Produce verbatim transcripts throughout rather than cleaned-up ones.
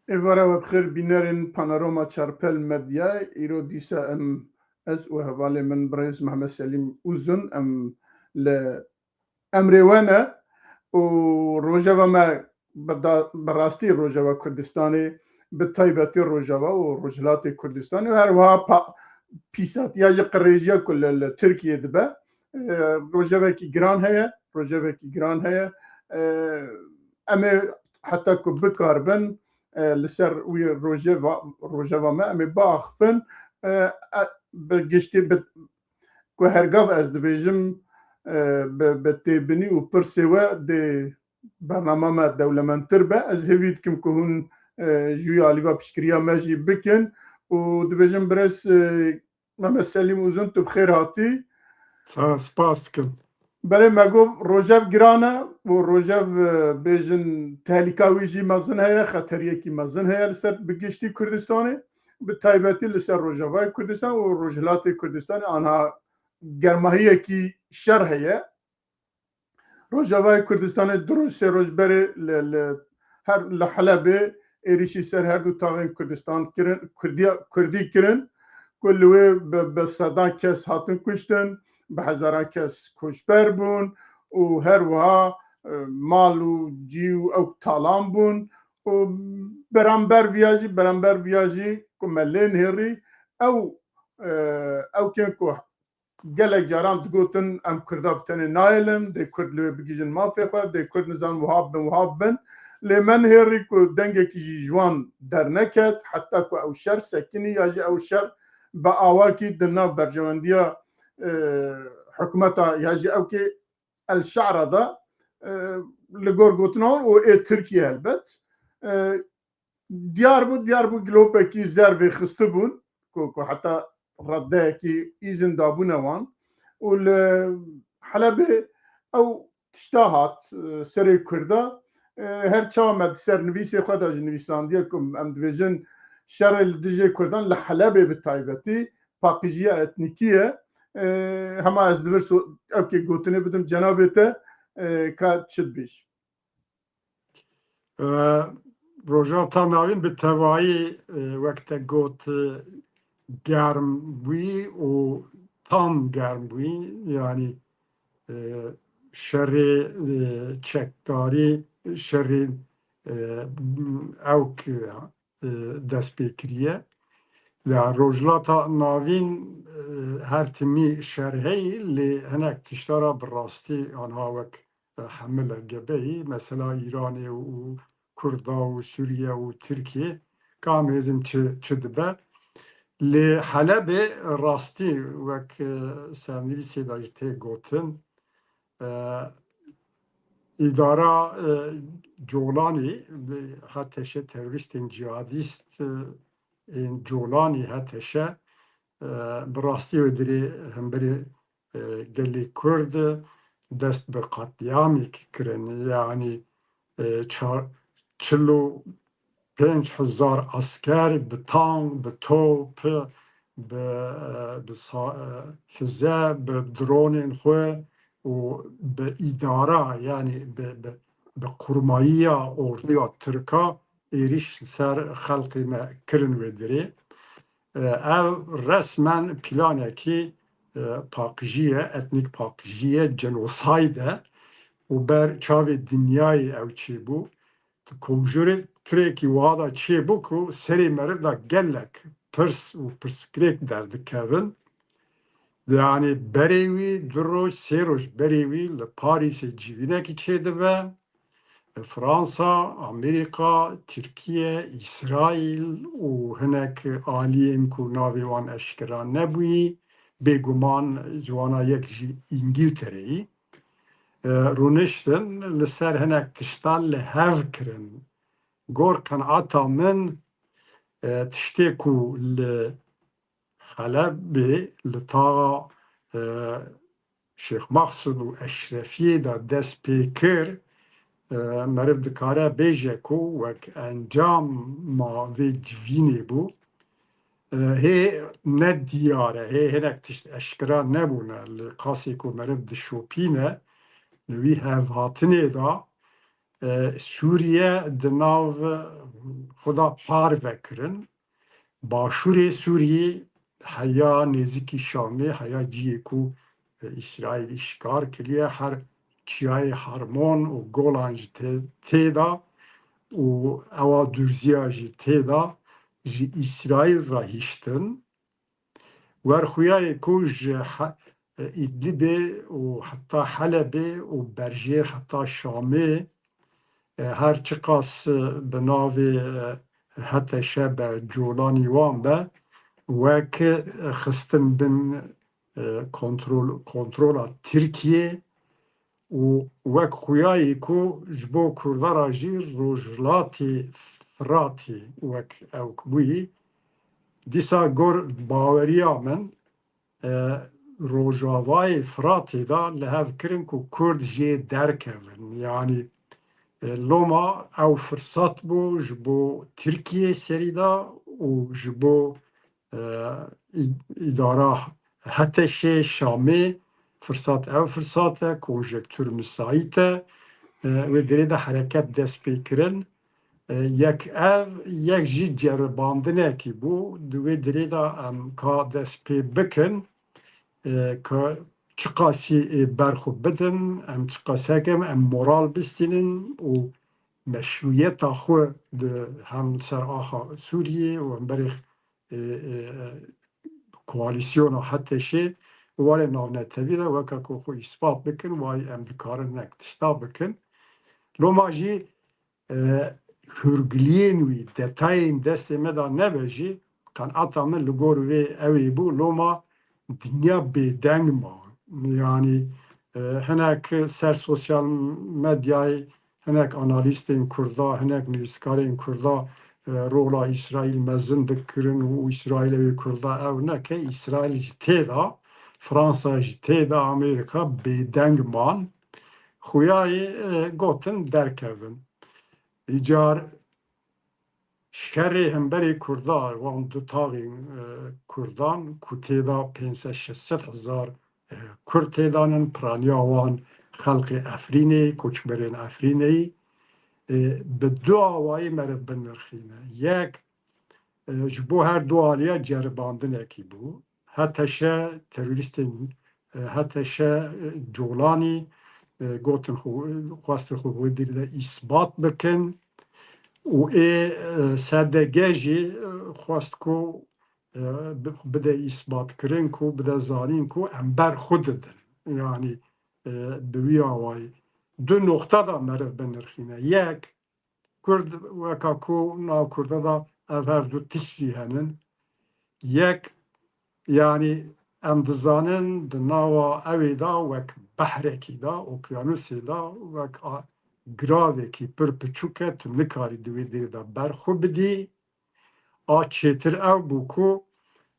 Êvara we bi xêr bînerên Panorama Çarpel Medyayê. Îro dîsa em, ez û hevalê min birêz Mehmet Selîm Uzun, em li emrê we ne û rojeva me bi da-, bi rastî rojeva Kurdistanê, bi taybetî rojeva û Rojhilatê Kurdistanê û her wiha pa-, pîsatiya ji qirêjiya ku li, li Tirkiyê dibe, e, rojevekî giran heye, rojevekî giran heye. E, em ê heta ku bikaribin, e, li ser wî rojeva, rojeva me em ê biaxifin. E, e, bi giştî bi, ku her gav ez dibêjim, e, bi, bi têbinî û pirsê we dê bernama me dewlemendtir be. Ez hêvî dikim ku hûn, e, ji wî alî ve piştgiriya me jî bikin û dibêjim birêz, e, Mehmet Selîm Uzun, tu bi xêr hatî. Sa-, spas dikim. Belê me got rojev giran e û rojev, e, bêjin tehlîka wî jî mezin heye, xeteriyekî mezin heye li ser bi giştî Kurdistanê, bi taybetî li ser Rojavayê Kurdistan û Rojhilatê Kurdistanê anha germahiyekî şer heye. Rojavayê Kurdistanê du roj, sê roj berê li, li, her, li Helebê êrîşî ser her du taxên Kurdistan kirin, Kurdiya, Kurdî kirin, ku li wê bi, bi sedan kes hatin kuştin, bi hezaran kes koçber bûn û her wiha, e, mal û cî û ew talan bûn û beramber viya jî, beramber viya jî ku me lê nihêrî, ew, e, ew kên ku gelek caran digotin, em Kurda bi tenê nayêlin, dê Kurd li wê bigihîjin mafê xwe, dê Kurd nizan wiha bibin, wiha bibin. Lê me nihêrî ku dengekî jî ji wan derneket, heta ku ew şer sekinî ya jî ew şer bi awakî di nav berjewendiya, e, hikûmeta ya jî ew kê El Şara de, e, li gor gotina wan û ê Tirkiye helbet, e, diyar bû, diyar bû gilopekî zer vêxistibûn, ku, ku heta reddeyekî îzin dabûne wan. Û li Helebê ew tişta hat, e, serê Kurda. E, her çawa me di ser nivîsê xwe de jî nivîsandiye ku em dibêjin şerê li dijê Kurdan li Helebê bi taybetî paqijiya etnîkî ye. E, hema ez divir so-, ew kê gotinê bidim cenabê te, e, ka çi dibêj? E, Rojhilata Navîn bi tevayî, e, wek te got, e, germ bûyî û tam germ bûyî. Yanî, e, şerê, e, çekdarî, şerê, e, ewk, e, dest pê kiriye. Ya Rojhilata Navîn, e, her timî şer heyî, lê hinek tişta ra bi rastî anha wek, e, hemî L G B'yî, mesela Îranê û Kurda û Sûriye û Tirkiye, kam hêzin çi, çi dibe. Lê Helebê rastî wek, e, sernivîsê de jî tê gotin, e, îdara, e, Colanî, HTŞ, terorîstên cihadîst, e, ên Colanî, HTŞ, e, bi rastî wê dirê hemberî, e, gelê Kurd dest bi qetlîamêk kirin. Yanî, e, çar-, çil û pênc hezar esker bi tank, bi top, bi, e, bi sa-, e, fize, bi dronên xwe û bi îdara, yanî bi, bi, bi qurmayiya orduya Tirka êrîş li ser xelkê me kirin wê dirê. E, ev resmen planekî, e, paqijî ye, etnîk paqijî ye, genocide û ber çavê dinyayê ew çêbû. Di konjurê-, konjunkturekî wiha de çêbû ku serê meriv de gelek pirs û pirsgirêk derdikevin. Yanî berê wî, du roj, sê roj berê wî li Parîsê civînekî çêdibe. Fransa, Amerîka, Tirkiye, Îsraîl û hinek aliyên ku navê wan eşkera nebûyî, bêguman ji wana yek jî Îngiltereyî, e, rûniştin, li ser hinek tiştan li hev kirin. Gor qenaeta min, e, tiştê ku li Helebê, li taxa, e, Şêx Mexsûd û Eşrefiyê de dest pê kir, e, meriv dikare bêje ku wek encama vê civînê bû. E, hê ne diyar e, hê hinek tişt eşkera nebûne. Li qasê ku meriv dişopîne, li wî hevhatinê de, e, Sûriye di nav xwe da parve kirin. Başûrê Sûriyê heya nêzîkî Şamê, heya cihê ku, e, Îsraîl îşgal kiriye, her çiyayê Hermon û Golan jî tê, tê de û ewa Dûrziya jî tê de ji Îsraîl re hiştin. Werxuyayê ku ji He-, Îdlibê û heta Helebê û berjêr heta Şamê, e, her çiqas, e, bi navê, e, H T Ş be, colanî wan be, wek, e, xistin bin, e, kontrol, kontrola Tirkiyê û wek xuyayî ku ji bo Kurda re jî Rojhilatê Firatê wek ewk bûyî, dîsa gor baweriya min, e, Rojavayê Firatê de li hev kirin ku Kurd jê derkevin. Yanî, e, loma ew firsat bû ji bo Tirkiyê serî de û ji bo, e, î-, îdara H T Şê Şamê firsat, ew firsat e, konjektûr misaît e. E, wê derê de hereket dest pê kirin. E, yek ev, yek jî ceribandinekî bû. Di wê derê de em ka dest pê bikin, e, ka çiqasî ê berxwe bidin, em çiqas hekim, em moral bistînin û meşrûyeta xwe di hem li ser axa Sûriyê û hem berê, e, e, koalîsyona H T Şê û warê navnetewî de weke ku xwe îspat bikin, wayî em dikarin hinek tişta bikin. Loma jî, e, hûrgiliyên wî, detayên destê me de nebe jî, qenata min li gor wê ew ê bû, loma dinya bêdeng ma. Yanî, e, hinek ser sosyal medyayê hinek analîstên Kurda, hinek nivîskarên Kurda, e, rola Îsraîl mezin dikirin û Îsraîl ew ê Kurda ew neke, Îsraîl jî tê de, Fransa jî tê de, Amerîka bêdeng man. Xuyayê, e, gotin derkevin. Îcar şerê hemberê Kurda, wan du taxên, e, Kurdan ku tê de pênc sed şeş sed hezar, e, Kurd tê de nin, piraniya wan xelkê Efrînê, koçberên Efrînê, e, bi du awayî meriv binirxîne. Yek, e, ji bo her du aliya ceribandinekî bû. H T Ş terorîstên, e, H T Ş, e, colanî, e, gotin xwe, xwestin xwe wê derê de îsbat bikin û ê, e, S D G jî, e, xwest ku, e, bi-, bide îsbatkirin ku bide zanîn ku em ber xwe didin. Yanî, e, bi wî awayî du noxta da meriv binirxîne. Yek, Kurd weka ku nav Kurda da ev her du tişt jî henin. Yek, yanî em dizanin di nava ewê da wek behrekî da, okyanusê da wek a, giravekî pir piçûk e, tu nikarî di wê derê de ber xwe bidî. A çêtir ew bû ku,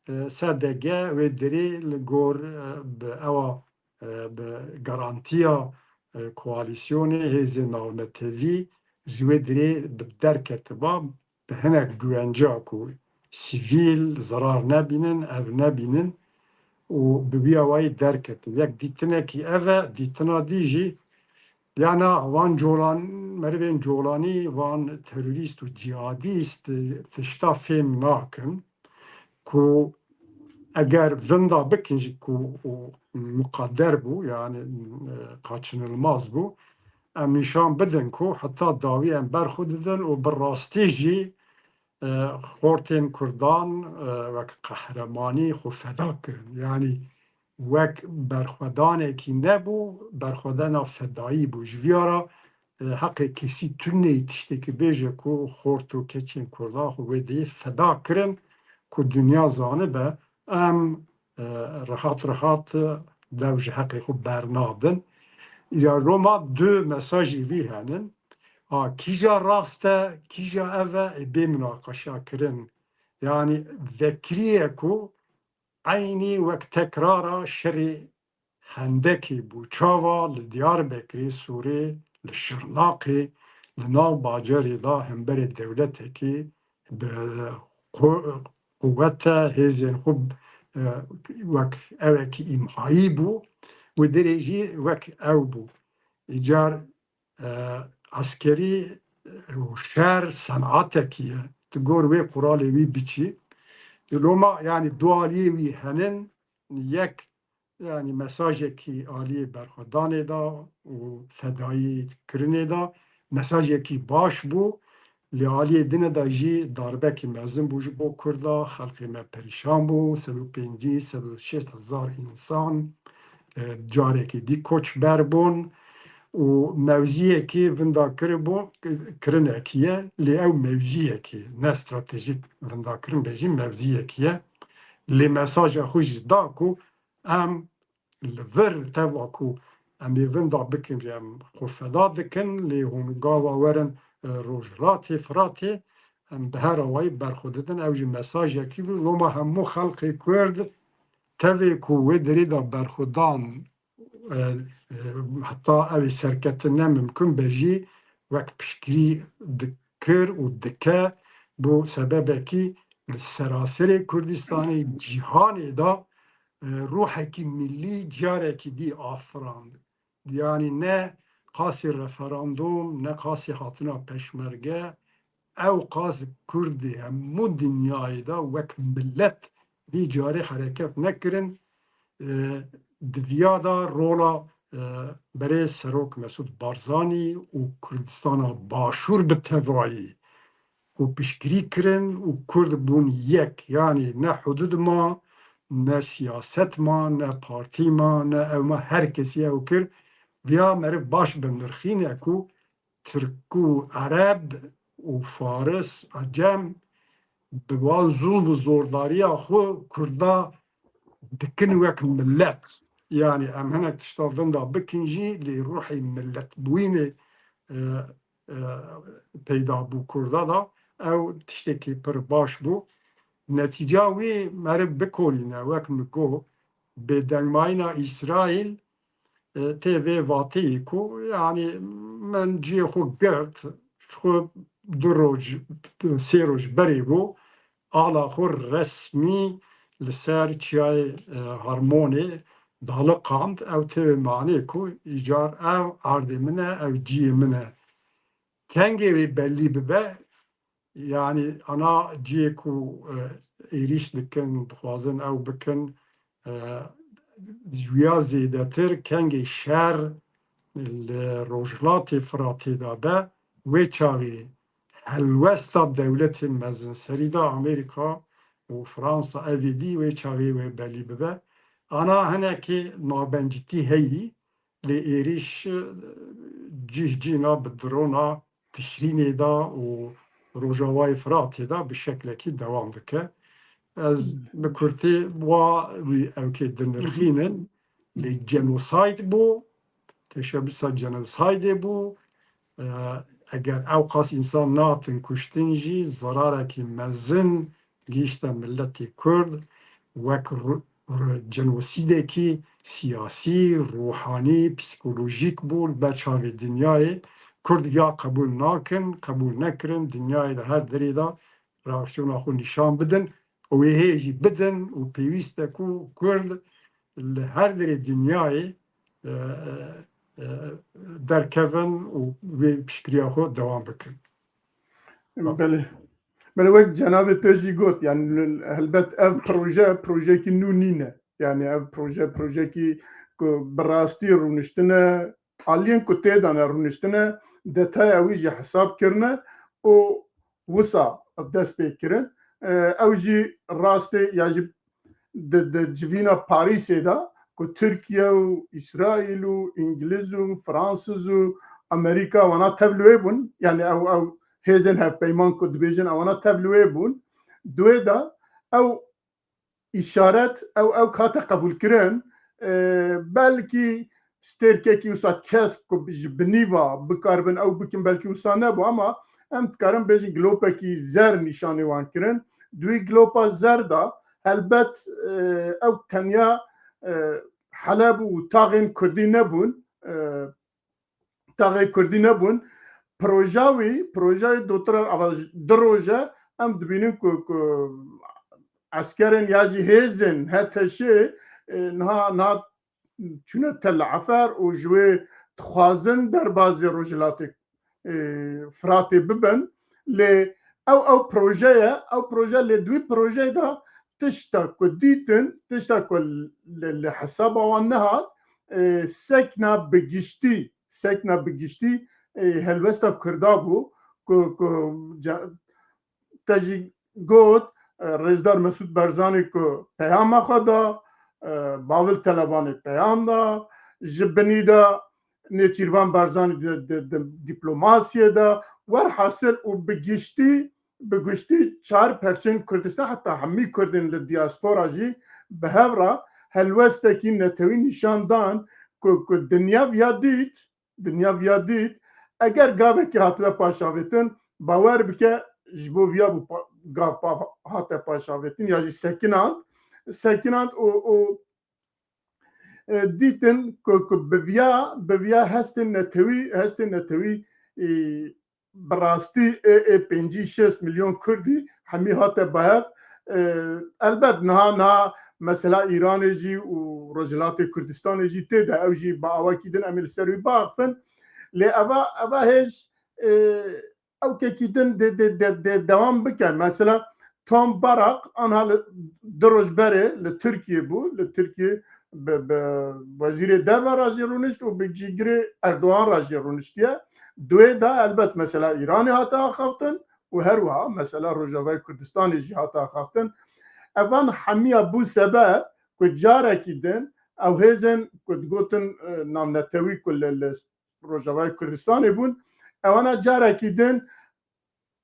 e, S D G wê derê li gor, e, bi ewa, e, bi garantiya, e, koalîsyonê hêzên navnetewî ji wê derê bi derketiba, bi hinek güvenca ku sivîl zerar nebînin, ev nebînin û bi wî awayî derketin. Yek dîtinekî ev e, dîtina dî jî, ya na, van colan, merivên colanî, van terorîst û cîhadîst, e, tişta fêm nakin ku eger vinda bikin jî ku û muqadder bû, yani, e, kaçınılmaz bû, em nîşan bidin ku heta dawî em ber xwe didin û bi rastî jî, e, xortên Kurdan, e, wek qehremanî xwe feda kirin. Yani wek berxwedanekî nebû, berxwedana fedayî bû. Ji viya re, e, heqê kesî tune ye tiştekî bêje ku xort û keçên Kurda xwe wê dê feda kirin ku dinya zanibe em, e, rehat rehat, e, dev ji heqê xwe bernadin. Îja Roma du mesajî vî henin. A, kîja rast e, kîja ev e, ê bê munaqeşa kirin. Yani vekirî ye ku eynî wek tekrara şerê Hendekî bû. Çawa li Diyarbekirê, Sûrê, li Şirnaqê, li nav bajarê de hemberê dewletekî bi qu-, quwete hêzên xwe, e, wek ewekî îmhayî bû, wê derê jî wek ew bû. Îcar, e, eskerî û şer senatekî ye. Tu gor wê quralê wî biçî. Loma, yanî du aliyê wî henin, yek, yanî mesajekî aliyê berxwedanê de û fedayî kirinê de mesajekî baş bû. Li aliyê dine de jî darbekî mezin bû ji bo Kurda, xelkê me perîşan bû, sed û pêncî, sed û şêst hezar însan, e, carekî dî koçber bûn û mewziyekî vinda kiribû, kirinekî ye, lê ew mewziyekî ne stratejîk vinda kirin be jî mewziyekî ye. Lê mesaja xwe jî da ku em li vir teva ku em ê vinda bikin jî em xwe feda dikin, lê hûn gava werin, e, Rojhilatê, Firatê, em bi her awayî berxwe didin. Ew jî mesajekî bû. Loma hemû xelkê Kurd tevê ku wê derê de berxwedan, e, e, heta ew ê serketin ne mimkun be jî wek piştgirî dikir û dike, bo sebebekî li seraserê Kurdistanê, cîhanê de, e, ruhekî millî carekî dî afirand. Yanî ne qasî referandûm, ne qasî hatina peşmerge, ew qas Kurdê hemû dinyayê de wek milet vî carê hereket nekirin. E, di viya de rola, e, berê Serok Mesûd Barzanî û Kurdistana Başûr bi tevayî û piştgirî kirin û Kurd bûn yek. Yanî ne hudud ma, ne siyaset ma, ne partî ma, ne ew ma, her kesî ew kir. Viya meriv baş binirxîne ku Tirk û Ereb û Faris, Ecem bi wan zulm û zordariya xwe Kurda dikin wek milet. Yanî em hinek tişta vinda bikin jî, lê ruhê miletbûyînê, e, e, peyda bû Kurda da. Ew tiştekî pir baş bû. Netîca wî meriv bikolîne, wek min got, bêdengmayîna Îsraîl, e, tê vê vateyê ku, yanî, min cihê xwe girt, ji xwe du roj, sê roj berê bû, ala xwe resmî li ser çiyayê, e, Hermonê daliqand. Ew tê vê manê ku îcar ev erdê min e, ev cihê min e. Kengê wê belî bibe, yanî ana cihê ku, e, êrîş dikin, dixwazin ew bikin, e, ji ya zêdetir kengê şer li Rojhilatê Firatê de be, wê çaxê helwesta dewletên mezinserî de Amerîka û Fransa, ev ê dî wê çaxê wê belî bibe. Ana hinekê nabencîtî heyî, lê êrîş, e, cih cîna bi drona Tişrînê de û Rojavayê Firatê de bi şeklekî dewam dike. Ez bi kurtî wa wî ewkê dinirxînin, lê genosayd bû, teşebisa genosaydê bû. E, eger ew qas însan natin kuştin jî, zerarekî mezin gihîşte miletê Kurd, wek ru-, ru-, cenosîdekî siyasî, ruhanî, psîkolojîk bû li ber çavê dinyayê. Kurd ya qebûl nakin, qebûl nekirin, dinyayê de her derê de reaksiyona xwe nîşan bidin û wê hê jî bidin û pêwîst e ku Kurd li her derê dinyayê, e, e, e, derkevin û wê piştgiriya xwe dewam bikin. Belê. Belê, wek cenabê te jî got, yani, helbet ev proje, projeyekî nû nîne. Yani ev proje, projeyekî ku bi rastî rûniştine, aliyên ku tê de ne rûniştine, detaya wî jî hesab kirine û wisa dest pê kirin. E, ew jî rastê ya jî di, di civîna Parîsê de ku Tirkiye û Îsraîl û Îngiliz û Fransiz û Amerîka wana tev li wê bûn. Yani ew, ew hêzên hevpeyman ku dibêjin ewana tev li wê bûn. Di wê de ew îşaret, ew, ew hate qebûlkirin. E, belkî stêrkekî wisa kesk ku ji binî ve bikaribin ew bikin, belkî wisa nebû, ama em dikarin bêjin glopekî zer nîşanî wan kirin. Di wî glopa zer de helbet, e, ew tenya, e, Heleb û taxên Kurdî nebûn. E, taxê Kurdî nebûn. Proja wî, proja wî dotirar ava du roje em dibînin ku, ku eskerên ya jî hêzên H T Ş'ê, e, niha, niha çûne Tel Efer û ji wê dixwazin derbazî Rojhilatê e, Firatê bibin. Lê ew, ew proje ye, ew proje lê di wî projeyê de tişta ku dîtin, tişta ku li, li hesaba wan nehat, e, sekna bi giştî, sekna bi giştî, e, helwesta Kurda bû ku, ku ca-, te jî got, e, Rêzdar Mesûd Barzanî ku peyama xwe da, e, Bavil Telebanê peyam da, ji binî de Nêçîrvan Barzanî di, di, di dîplomasiyê de, werhasil û bi giştî, bi giştî çar perçên Kurdistan, heta hemî Kurdên li diaspora jî bi hev re helwestekî netewî nîşan dan ku, ku dinya viya dît, dinya viya dît, eger gavekî hatibe paşavêtin, bawer bike ji bo viya bû pa-, gav pa-, hate paşavêtin ya jî sekinand, sekinand û, û, e, dîtin ku, ku bi viya, bi viya hestên netewî, hestên netewî, e, bi rastî ê, ê pêncî şêst milyon Kurdî hemî hate bi hev. E, elbet niha, niha mesela Îranê jî û Rojhilatê Kurdistanê jî tê de, ew jî bi awakî din em ê li ser wî biaxifin. Lê eva, eva hêj, e, ewkekî din dê, dê, dê, dê dewam bike. Mesela Tom Barak anha li, du roj berê li Tirkiye bû, li Tirkiye bi, bi wezîrê derve re jî rûnişt û bi cîgirê Erdogan re jî rûniştiye. Duê de elbet mesela Îranê hate axaftin û her wiha mesela Rojavayê Kurdistanê jî hate axaftin. Evan hemiya bû sebeb ku carekî din ew hêzên ku digotin, e, navnetewî ku li, li Rojavayê Kurdistanê bûn, ewana carekî din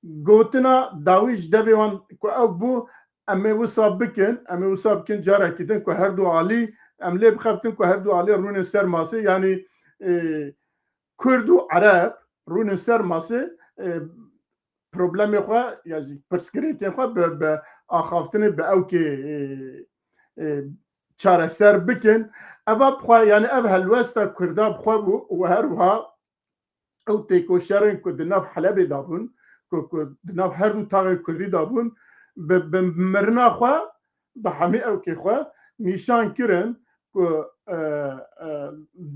gotina dawî ji devê wan ku ew bû, em ê wisa bikin, em ê wisa bikin carekî din ku her du alî, em lê bixebtin ku her du alî rûnin ser masê, yanî, e, Kurd û Ereb rûnin ser masê, e, problemê xwe ya jî pirsgirêkên xwe bi, bi axaftinê, bi ewkê, e, e, çareser bikin. Eva bi xwe, yanî ev helwesta Kurda bi xwe bû û her wiha ew têkoşerên ku di nav Helebê de bûn, ku, ku di nav her du taxê Kurdî de bûn, bi, bi mirina xwe, bi hemî ewkê xwe nîşan kirin ku, e, e,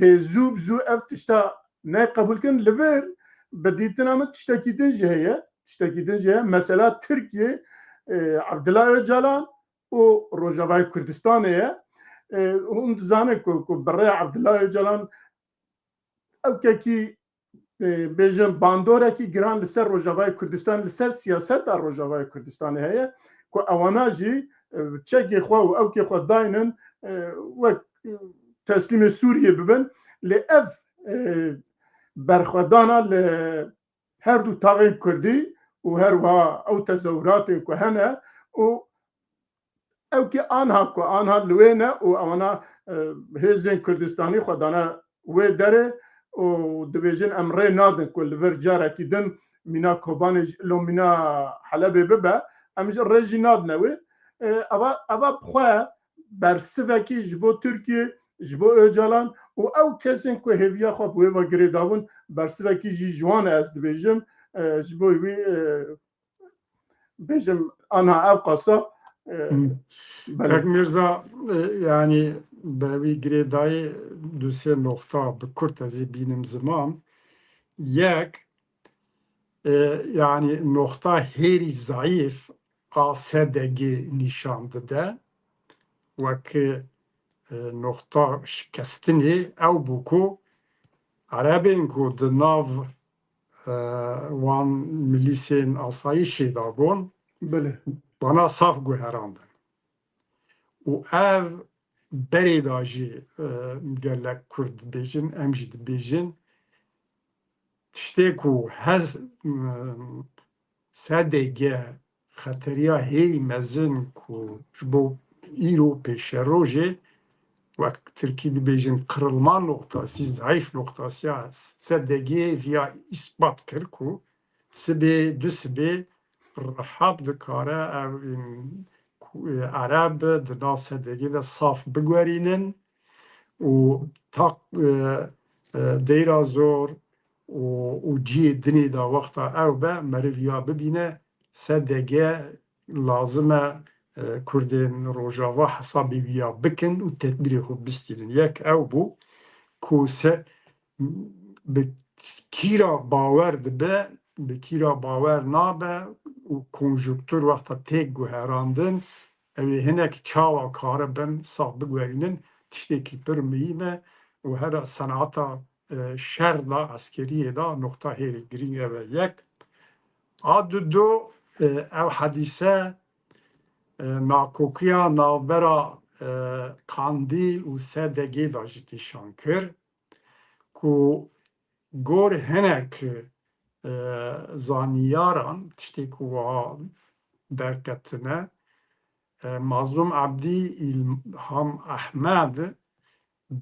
dê zû bi zû ev tişta neyê qebûl kirin. Li vir bi dîtina min tiştekî din jî heye, tiştekî din jî heye. Mesela Tirkiye, e, Abdullah Öcalan û Rojavayê Kurdistanê ye. E, hûn dizanin ku, ku bi rêya Abdullah Öcalan ewkekî, e, bêjin, bandorekî giran li ser Rojavayê Kurdistan, li ser siyaseta Rojavayê Kurdistanê heye, ku ewana jî, e, çekê xwe û ewkê xwe daynin, e, wek, e, teslîmê Sûriyê bibin. Lê ev, e, berxwedana li her du taxên Kurdî û her wiha ew tezewuratên ku hene û ew ki anha ku anha li wê ne û ewana, e, hêzên Kurdistanî xwe dane wê derê û dibêjin em rê nadin ku li vir carekî din mîna Kobanê jî, lo mîna Helebê bibe, em ji rê jî nadine wê. E, eva, eva bi xwe bersivekî ji bo Tirkiye, ji bo Ocalan û ew kesên ku hêviya xwe bi wê ve girêdabûn, bersivekî jî ji wan e, ez dibêjim, e, ji bo wî, e, bêjim, anha ev qasa, e, Hmm. belê. Kak Mirza, e, yanî bi wî girêdayî du sê noxta bi kurt ez ê bînim ziman. Yek, e, yanî noxta hêrî zayîf a S D G nîşan dide, wek, e, noxta şikestinê ew bû ku Erebên ku di nav, e, wan milîsên asayîşê de bûn, Belê. wana saf guherandin. Û ev berê de jî, e, gelek Kurd dibêjin, em jî dibêjin, tiştê ku hez, e, S D G xeteriya hêrî mezin ku ji bo îro pêşerojê, wek tirkî dibêjin kırılma noktası, zayıf noktası ya S D G viya îspat kir ku sibê, du sibê rehat dikare ev, em, ku, e, Ereb di nav S D G de saf biguherînin û taq, e, e, Deyra Zor û, û cihê dinê de wexta ew be, meriv ya bibîne, S D G lazim e, e, Kurdên Rojava hesabê wî ya bikin û tedbîrê xwe bistînin. Yek ew bû ku se, bi kîra bawer dibe, bi kîra bawer nabe û konjunktur wexta têk guherandin, ew ê hinek çawa karibin sax biguherînin, tiştekî pir muhîm e û her senata, e, şer de, eskeriyê de noqta hêrê girîng ev e yek. A dudu, e, ew hedîse, e, nakokiya navbera, e, Qandîl û S D G de jî nîşan kir ku gor hinek, e, zanyaran tiştê ku wiha derketine, e, Mazlûm Ebdî, Îlham Ehmed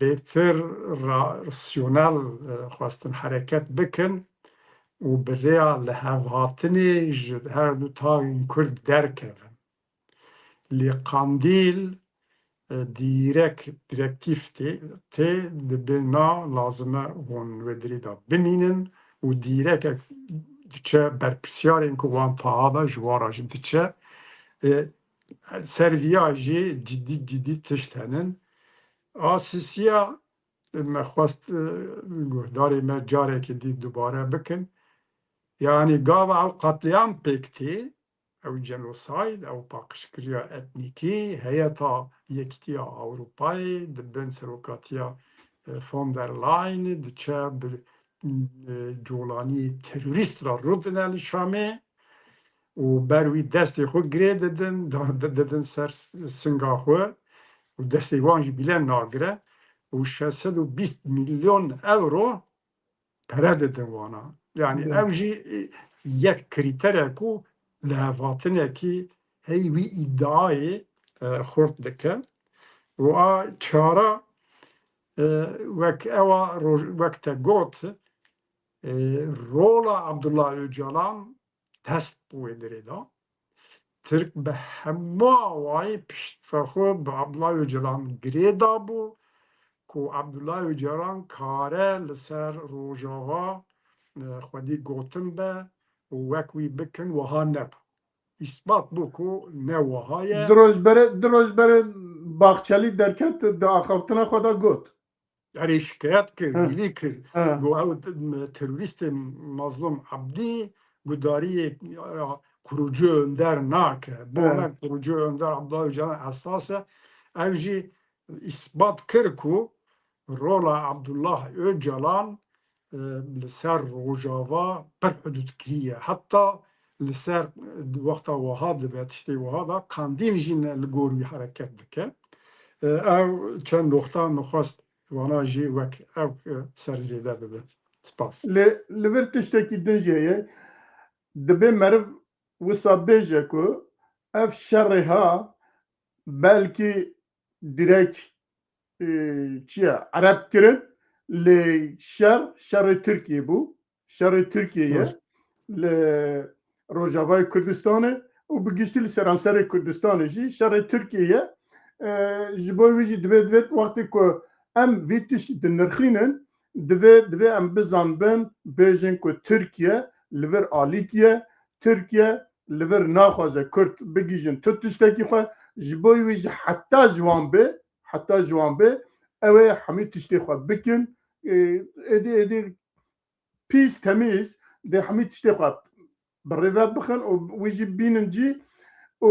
bêtir ra-, rasyonel, e, xwestin hereket bikin û bi rêya lihevhatinê ji her du tayên Kurd derkevin. Lê Qandîl, e, dîrek, direktîf tê, tê, dibe na lazim e hûn wê dirê de bimînin û dîrek diçe berpirsiyarên ku wan taha da ji wan re jî diçe. E, ser viya jî cidî, cidî tişt henin. A sisiya me xwest, e, guhdarê me carekê dî dubare bikin. Yanî gava ew qetlîam pêk tê, ew genosayd, ew paqijkiriya etnîkî, heyeta Yekîtiya Ewropayê di bin serokatiya, e, von der Leyen diçe bi, e, colaniyê terorîst re rûdine li Şamê û ber wî destê xwe girê didin, da-, di-, didin ser s-, singa xwe û destê wan jî bîle nagire û şeş sed û bîst milyon euro pere didin wana. Yanî Evet. ew jî, e, yek krîter e ku lihevhatinekî hey wî îdiayê, e, xurt dike. Û a çara, e, wek ewa roj-, wek te got, e, rola Abdullah Öcalan dest bi wê dirê da. Tirk bi hemû awayî pişta xwe bi Abdullah Öcalan girê dabû ku Abdullah Öcalan kare li ser Rojava, e, xwedî gotin be û wek wî bikin, wiha nebû. Îsbat bû ku ne wiha ye. Du roj berê, du roj berê Baxçelî derket, di axaftina xwe de got. Erê şikayet kir, He. gilî kir. He. Got ew t-, terorîstê Mazlûm Ebdî gudariyê ya kurucu önder nake. Bo He. me kurucu önder Abdullah Öcalan esas e. Ev jî îsbat kir ku rola Abdullah Öcalan, e, li ser Rojava pir hudûdkirî ye. Heta li ser, e, wexta wiha dibe, tiştê wiha da Qandîl jî ne li gor wî hereket dike. E, ew çend noxta min xwest wana jî wek ew, e, ser zêde bibin. Spas. Lê li vir tiştekî din jî heye. Dibê meriv wisa bêje ku ev şerê ha belkî direk, e, çi ye, Ereb kirin, lê şer, şerê Tirkiyê bû. Şerê Tirkiyê ye Rast. li Rojavayê Kurdistanê û bi giştî li seranserê Kurdistanê jî şerê Tirkiyê ye. E, ji bo wî jî divê, divê wextê ku em vî tiştî dinirxînin, divê, divê em bizanbin, bêjin ku Tirkiye li vir alîkî ye, Tirkiye li vir naxwaze Kurd bigihîjin tu tiştekî xwe, ji bo wî jî heta ji wan bê, heta ji wan bê, ew ê hemî tiştê xwe bikin, ê, êdî, êdî pîs temîz dê hemî tiştê xwe bi rêve bixin û wî jî bînin cî û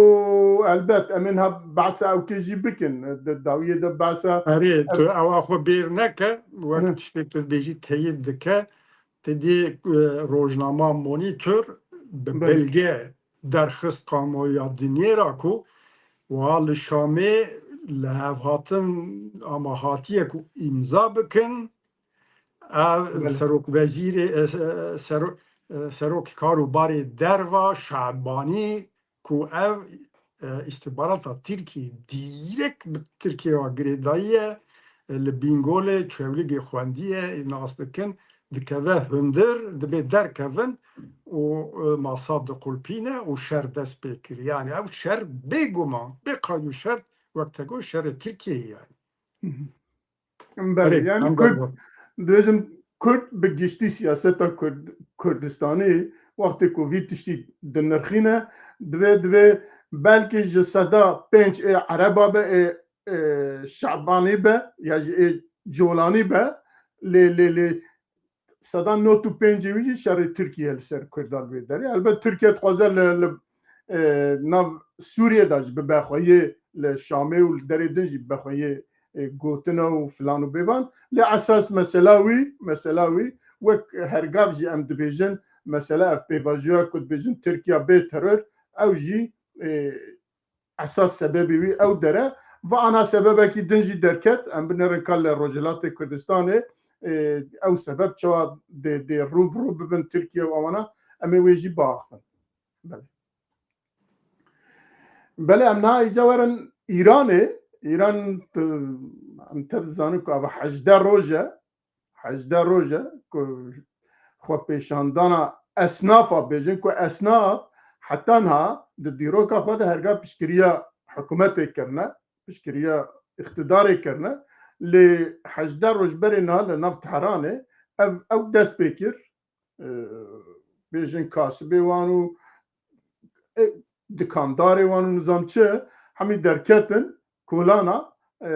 elbet em ê niha behsa ewkê jî bikin. Di dawiyê de behsa Erê, tu ew- ewa xwe bêr neke, wek Hı. tiştê tu dibêjî teyîd dike, te dî, e, rojnama Monitor bi Belê. belge derxist kamuoya dinyê ra ku wiha li Şamê lihevhatin ama hatiye ku îmza bikin, ev Belê. serok wezîrê, e, se-, sero-, e, serokê karûbarê derva Şabanî ku ev, e, îstihbarata Tirkiyê dîrek bi Tirkiyê ve girêdayî ye, e, li Bîngolê çewligê xwendiye, nas dikin, dikeve hundir, dibê derkevin û, e, masa diqulpîne û şer dest pê kir. Yani ew şer bêguman, bê qayd û şert, wek te got, şerê Tirkiyeyê yani. Hı hı. Belê, Erê, yani em Kurd, berbat. dibêjim Kurd bi giştî siyaseta Kurd, Kurdistanî wextê ku vî tiştî dinirxîne, divê, divê belkî ji seda pênc ê Ereba be, ê, ê Şabanî be, ya jî ê Colanî be, lê, lê, lê sedan nod û pêncê wî jî şerê Tirkiye li ser Kurdan vê derê. Elbet Tirkiye dixwaze li, li, e, nav Sûriye de jî bibe xwe yê, li Şamê û li derê din jî bibe xwe yê, e, gotina û filan û bêvan. Lê esas mesela wî, mesela wî wek hergav jî em dibêjin, mesela ev pêvajoya ku dibêjin Tirkiye bê teror, ew jî, e, esas sebebê wî ew dere. Va ana sebebekî din jî derket, em binêrin ka li Rojhilatê Kurdistanê, e, ew sebeb çawa dê, dê rû bi rû bibin Tirkiye û ewana, em ê wê jî biaxivin. Belê. Belê, em niha îca werin Îranê. Îran, tu, em tev dizanin ku ava hejdeh roj e. Hejdeh roj e ku xwepêşandana esnafa bêjin, ku esnaf heta niha di dîroka xwe de herga piştgiriya hikûmetê kirine, piştgiriya îqtidarê kirine. Lê hejdeh roj berê niha li nav Tehranê ev, ew dest pê kir. E, bêjin kasibê wan û, e, dikandarê wan û nizam çi, hemî derketin kolana, e,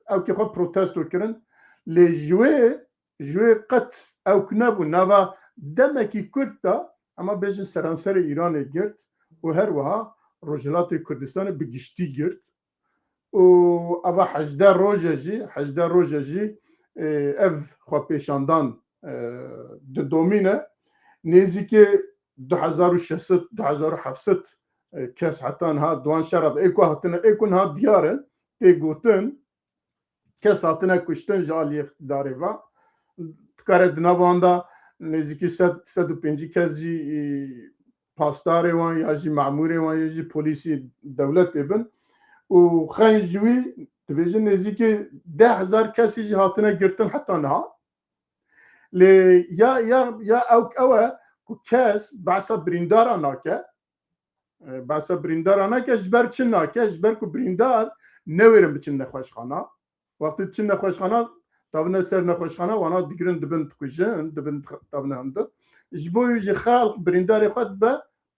ew kê xwe protesto kirin. Lê ji wê, ji wê qet ew ku nebû, nava demekî kurt de, ema bêjin seranserê Îranê girt û her wiha Rojhilatê Kurdistanê bi giştî girt. Û eva hejdeh roje jî, hejdeh roje jî, e, ev xwepêşandan, e, didomîne. Nêzîkê du hezar û şeş sed, du hezar û heft sed, e, kes heta niha di wan şera de, ê ku hatine, ê ku niha diyar in, tê gotin, kes hatine kuştin ji aliyê îqtidarê ve. Dikare di nav wan de nêzîkî sed, sed û pêncî kes jî, e, pasdarê wan ya jî memûrê wan ya jî polîsî dewletê bin. Û xeyn ji wî dibêjin nêzîkî deh hezar kesî jî hatine girtin heta niha. Lê ya, ya, ya ewk ew e ku kes behsa birîndara nake. E, behsa birîndara nake, ji ber çi nake? Ji ber ku birîndar newêrin biçin nexweşxana. Wextê diçin nexweşxana, davine ser nexweşxana, wana digirin, dibin dikujin, dibin davine hindik. Ji bo wî jî xelq birîndarê xwe dibe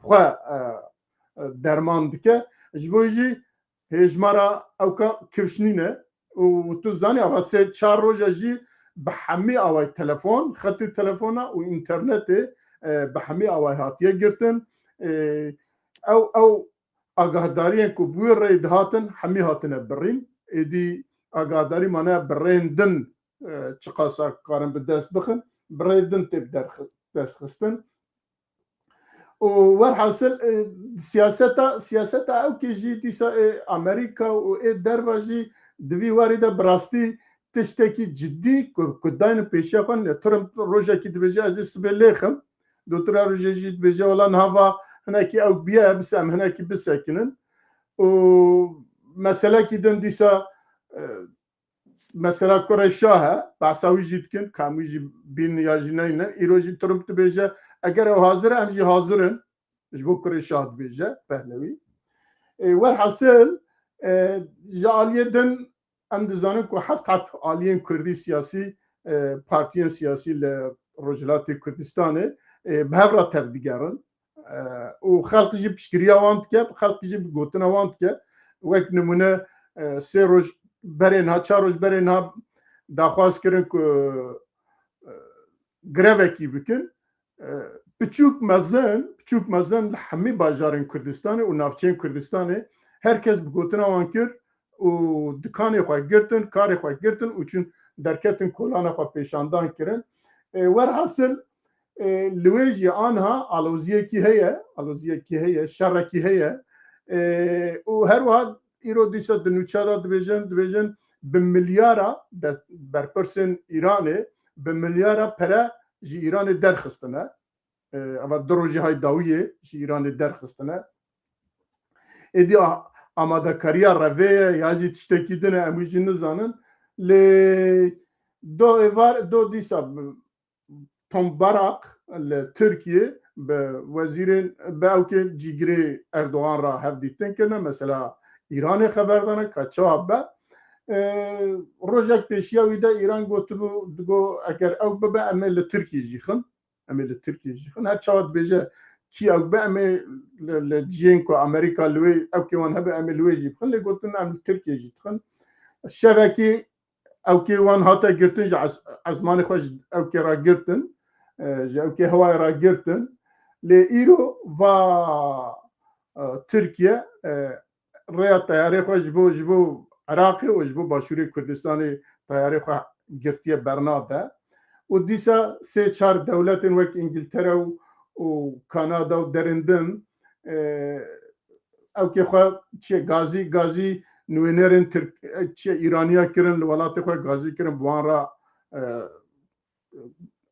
xwe, e, e, derman dike. Ji bo wî jî hêjmara ewka kifş nîne. Û tu zanî, ava sê çar roja jî bi hemî awayî telefon, xetê telefona û înternetê, e, bi hemî awayî hatiye girtin. E, ew, ew agahdariyên ku bi wê rê dihatin, hemî hatine birîn. Êdî agahdarî mane bi rêyên din, e, çiqasa karin bi dest bixin, bi rê din tê bi derxi-, dest xistin. Û werhasil, e, siyaseta, siyaseta ewkê jî dîsa ê Amerîka û ê derva jî di vî warî de bi rastî tiştekî cidî ku, ku dayne pêşiya xwe ne. Trump rojekî dibêje, ez ê sibê lêxim. Dotira rojê jî dibêje, wela niha va hinekî ew biye, bise em hinekî bisekinin. Û meselekî din dîsa, e, mesela kurê şah e, behsa wî jî dikin, ka em wî jî bînin ya jî neynin. Îro jî Trump dibêje, eger ew hazir e, em jî hazir in ji bo kurê şah, dibêje Pehlewî. E, werhasil, e, ji aliyê din em dizanin ku heft heb aliyên kurdî siyasî, e, partiyên siyasî li Rojhilatê Kurdistanê, e, bi hev re tevdigerin. E, û xelq jî piştgiriya wan dike, xelq jî bi gotina wan dike. Wek nimûne, e, sê roj berê niha, çar roj berê niha daxwaz kirin ku, e, grevekî bikin. E, piçûk mezin, piçûk mezin li hemî bajarên Kurdistanê û navçeyên Kurdistanê her kes bi gotina wan kir û dikanê xwe girtin, karê xwe girtin û çûn derketin, kolana xwe pêşandan kirin. E, werhasil, e, li wê jî anha aloziyekî heye, aloziyekî heye, şerekî heye. E, û her wiha îro dîsa di nûça de dibêjin, dibêjin bi milyara de-, berpirsên Îranê bi milyara pere ji Îranê derxistine. E, eva du rojê hay dawiyê ji Îranê derxistine. Êdî a-, amadekariya revê ye ya jî tiştekî din e, em wî jî nizanin. Lê do êvar, do dîsa Tom Barak li Tirkiye bi wezîrên, bi ewkê cîgirê Erdogan re hevdîtin kirine. Mesela Îranê xeber dane ka çawa be. E, rojek pêşiya wî de Îran gotibû, digo, eger ew bibe, em ê li Tirkiye jî xin. Em ê li Tirkiye jî xin. Her çawa dibêje kî ew be, em ê li, li cihên ku Amerîka li wê, ewkê wan hebe, em ê li wê jî bixin. Lê gotin, em li Tirkiye jî dixin. Şevekî ewkê wan hate girtin, ji ez-, ezmanê xwe ji ewkê re girtin, e, ji ewkê hewayê re girtin. Lê îro va, e, Tirkiye, e, rêya teyarê xwe ji bo, ji bo Iraqê û ji bo Başûrê Kurdistanê teyarê xwe girtiye bernade. Û dîsa sê çar dewletên wek Îngiltere û, û Kanada û derindin, e, ewkê xwe çiye gazî, gazî nûênerên Tirk, çiye Îraniya kirin, li welatê xwe gazî kirin, bi wan re, e,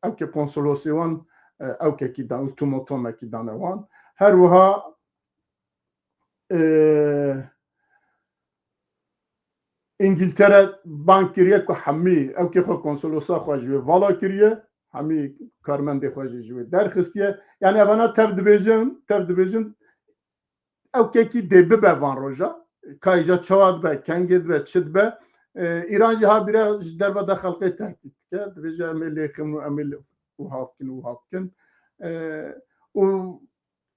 ewkê konsolosê wan, e, ewkekî dan, ultimatomekî dane wan. Her wiha, e, Îngiltere bang kiriye ku hemî ewkê xwe konsolosa xwe ji wê vala kiriye, hemî karmendê xwe jî ji wê derxistiye. Yani evana tev dibêjin, tev dibêjin, ewkekî dê bibe van roja. Ka îca çawa dibe, kengê dibe, çi dibe. E, Îran jî habire ji derve de xelqê tehdît dike. Dibêje em ê lêxin û em ê lê-, wiha bikin û wiha bikin. E, û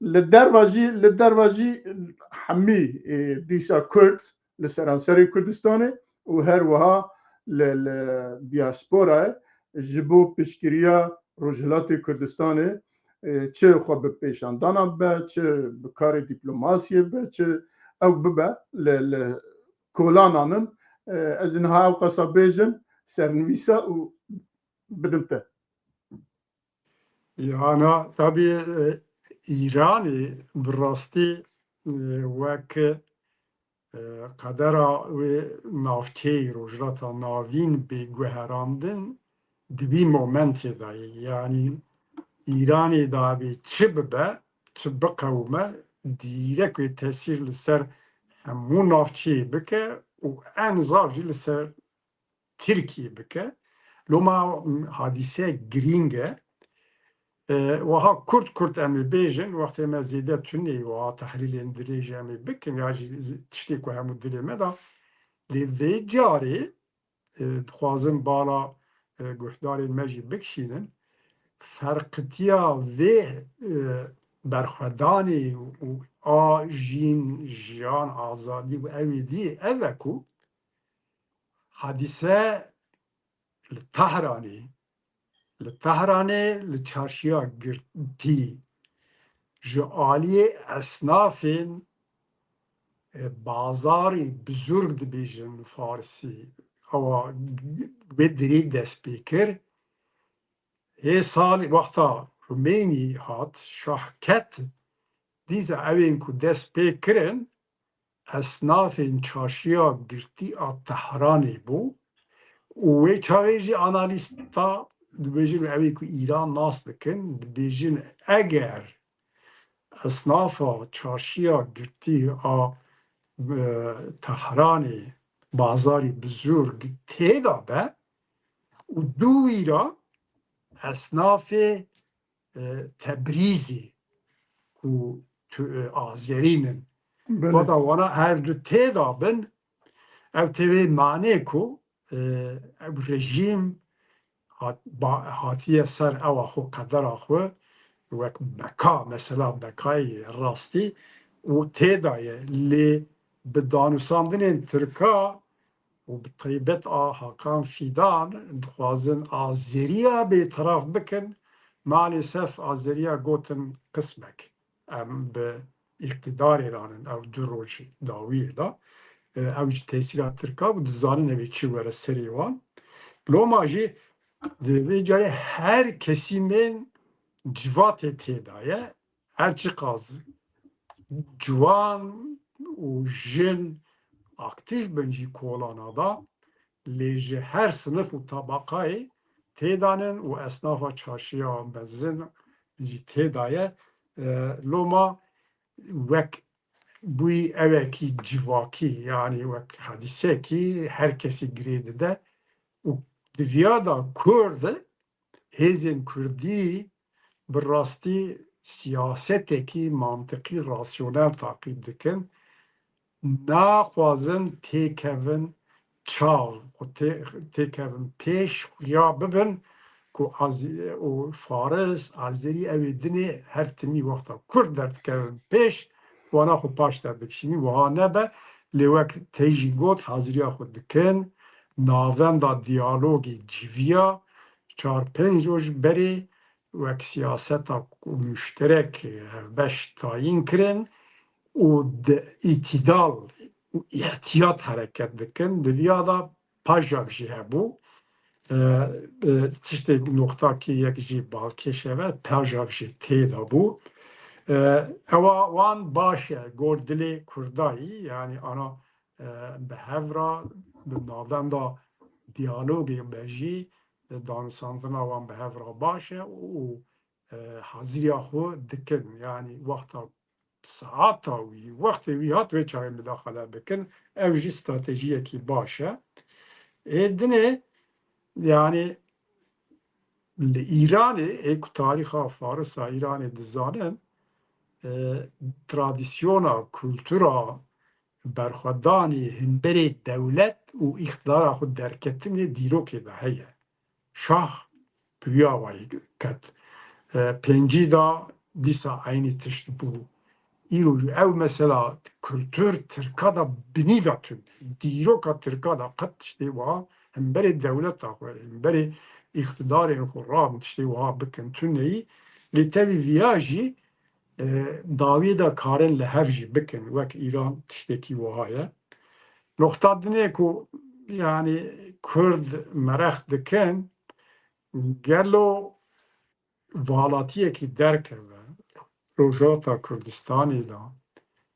li derva jî, li derva jî hemî, e, dîsa Kurd li seranserê Kurdistanê û her wiha li, li diasporayê ji bo piştgiriya Rojhilatê Kurdistanê, e, çi xwe bi pêşandana bibe, çi bi karê dîplomasiyê bibe, çi ew bibe li, li kolanan in. E, ez niha ew qasa bêjim, sernivîsa û bidim te. Yana tabî, e, Îranê bi rastî, e, wek, e, qedera wê navçeyê Rojhilata Navîn bê guherandin di vî momentê de ye. Yanî Îranê de bê çi bibe, çi biqewime, dîrek wê tesîr li ser hemû navçeyê bike û en zaf jî li ser Tirkiyê bike. Loma hadîse girîng e. E, wiha kurt kurt em ê bêjin, wextê me zêde tune ye, wiha tehlîlên dirêj em ê bikin, ya jî zi-, tiştê ku hemû dilê me da. Lê vê carê, e, dixwazim bala, e, guhdarên me jî bikişînin. Ferqitiya vê, e, berxwedanê û a jîn, jiyan, azadî û ew ê dî ev e ku hadîse li Tehranê, li Tehranê li çarşiya girtî ji aliyê esnafên, e, bazarê bizurg dibêjin farsî, ewa wê dirêj dest pê kir. Hê salê wexta Xumeynî hat, şah ket, dîsa ewên ku dest pê kirin, esnafên çarşiya girtî a Tehranê bû û wê çaxê jî analîsta dibêjin, ewê ku Îran nas dikin, dibêjin eger esnafa çarşiya girtî a, e, Tehranê, bazarî bizurg tê de be û dû wî re esnafê, e, Tebrîzî ku tu, e, Azerî nin. Belê. Wada wana her du tê de bin, ev tê wê manê ku, e, ev rejîm hat-, ba-, hatiye ser ewa xwe, qedera xwe, wek beka, mesela bekayê rastî û tê de ye. Lê bi danûsandinên Tirka û bi taybet a Hakan Fîdan dixwazin Azeriya bêteraf bikin. Maalesef Azeriya gotin qismek. Em bi îqtidarê ranin ew du roj dawiyê de. E, ew ji tesîra Tirka bû, dizanin ev ê çi were serê wan. Loma jî di vê carê her kesîmên civatê tê de ye. Her çiqas ciwan û jin aktîf bin jî kolana da, lê ji her sinif û tabaqayê tê de nin û esnafa çarşiya mezin jî tê de ye. E, loma wek bûyî ewekî civakî, yanî wek hadîsekî her kesî girê dide û di viya da Kurd, hêzên Kurdî bi rastî siyasetekî mantiqî, rasyonel taqîb dikin. Naxwazin têkevin çav û tê-, têkevin pêş, xuya bibin ku Az-, û Faris, Azerî, ew ê dinê her timî wexta Kurd derdikevin pêş, wana xwe paş de dikişînin. Wiha nebe, lê wek te jî got, haziriya xwe dikin. navenda diyalogê civiya çar pênc roj berê wek siyaseta ku muşterek hevbeş tayîn kirin û di îtidal û ihtiyat hereket dikin. Di viya de pajak jî hebû. E, e, tiştê noxtakî yek jî balkêş e ve, pajak jî tê de bû. E, ewa wan baş e, gor dilê Kurdayî, yanî ana, e, bi hev re, bi navenda diyalogê be jî, e, danûstandina wan bi hev re baş e û, e, haziriya xwe dikin. Yanî wexta saeta wî, wextê wî hat, wê çaxê mudaxele bikin. Ew jî stratejiyekî baş e. Ê dinê, yanî li Îranê, ê ku tarîxa Farisa Îranê dizanin, e, tradisyona, kultura berxwedanê himberê dewlet û îqtidara xwe derketinê dîrokê de heye. Şah bi wî awayî ket. E, pêncî de dîsa eynî tişt bû. Îro jî ew mesela kultur Tirka de binî de tune. Dîroka Tirka de qet tiştê wiha himberê dewleta xwe, himberê îqtidarên xwe rabin tiştê wiha bikin tuneyî. Lê tevî viya jî, e, dawiyê de karin li hev jî bikin. Wek Îran tiştekî wiha ye. Noxta dinê ku, yanî, Kurd merex dikin, gelo valatiyekî derkeve Rojhilata Kurdistanê de,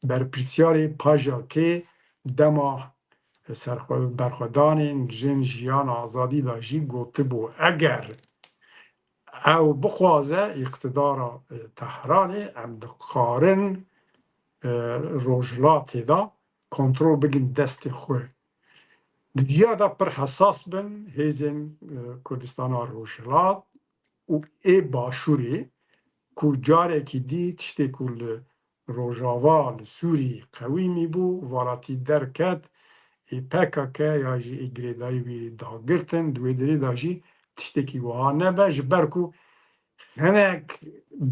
berpirsiyarê pajekê dema serxwe-, berxwedanên Jin, Jiyan, Azadî de jî gotibû, eger ew bixwaze îqtidara, e, Tehranê, em dikarin, e, Rojhilatê de kontrol bigin destê xwe. Di diya de pir hesas bin hêzên, e, Kurdistana Rojhilat û ê Başûrê, ku carekî dî tiştê ku li Rojava, li Sûrî qewîmî bû, valatî derket, ê P K K ya jî ê girêdayî wî dagirtin, di wê derê de jî tiştekî wiha nebe, ji ber ku hinek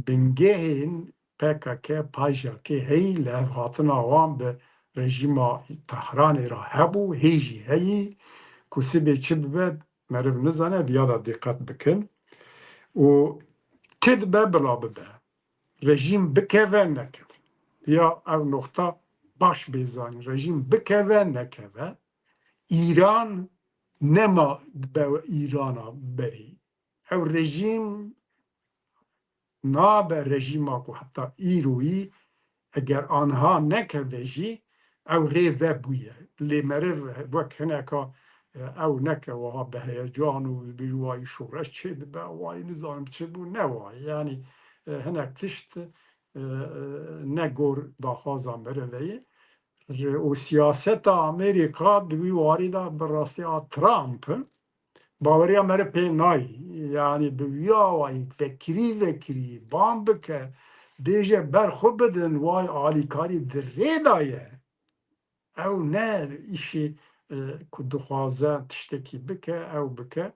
bingehên P K K, pajekê heyî, lihevhatina wan bi rejîma Tehranê re hebû, hê jî heyî, ku sibê çi bibe, meriv nizane, viya de dîqet bikin. Û çi dibe bila bibe. Rejîm bikeve nekeve. Ya ev noxta baş bê zanîn. Rejîm bikeve nekeve, Îran nema be Îrana berê. Ew rejîm nabe rejîma ku heta îroyî, eger anha nekeve jî, ew rê vebûye. Lê meriv wek hineka, e, ew neke wiha bi heyecan û bi wayî şoreş çêdibe, wayî nizanim çi bû, ne wayî. Yanî, e, hinek tişt, e, e, ne gor daxwaza meriv e. Re-, û siyaseta Amerîka di wî warî de bi rastî a Trump, baweriya meriv pê nayî. Yanî bi wî awayî vekirî vekirî ban bike, bêje ber xwe bidin, way alîkarî di rê de ye. Ew ne îşê, e, ku dixwaze tiştekî bike, ew bike.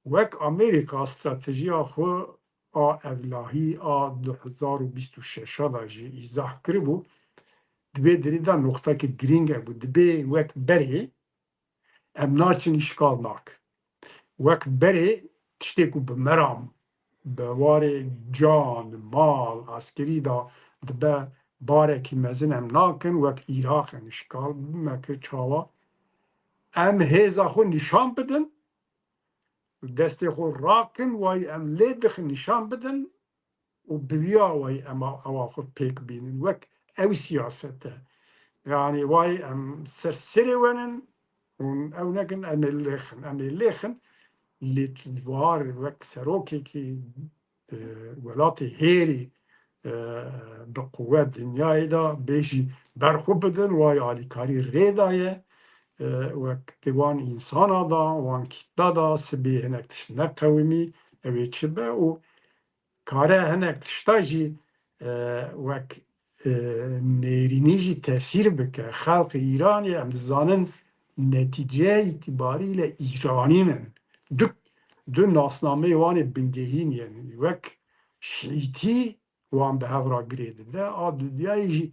Wek Amerîka stratejiya xwe a evlahî a du hezar û bîst û şeş de jî îzah kiribû, di vê derê de noqtekî girîng hebû. Dibê wek berê em naçin îşgal nakin. Wek berê tiştê ku bi me re, bi warê can, mal, eskerî de dibe barekî mezin em nakin, wek Îraq em îşgal me kir çawa. Em hêza xwe nîşan bidin, destê xwe rakin, wayî em lê dixin nîşan bidin û bi wî awayî em a-, ewa xwe pêk bînin. Wek ew siyaset e. Yanî wayî em ser serê wenin û ew nekin, em ê lêxin. Em ê lêxin, lê tu di war wek serokekî, e, welatê hêrî, e, bi quwet dinyayê de bêjî ber xwe bidin, wayî alîkarî rê daye. E, wek di wan însana da, wan kîtla da, sibê hinek tişt neqewimî, ew ê çi be û kare hinek tişta jî, e, wek, e, nêrînî jî tesîr bike. Xelqê Îranê em dizanin netîceya îtîbarî le Îranî ne. Du, du nasnameyê wan ê bingehîn yên. Wek şîîtî wan bi hev re girê dide, a dudiyayê jî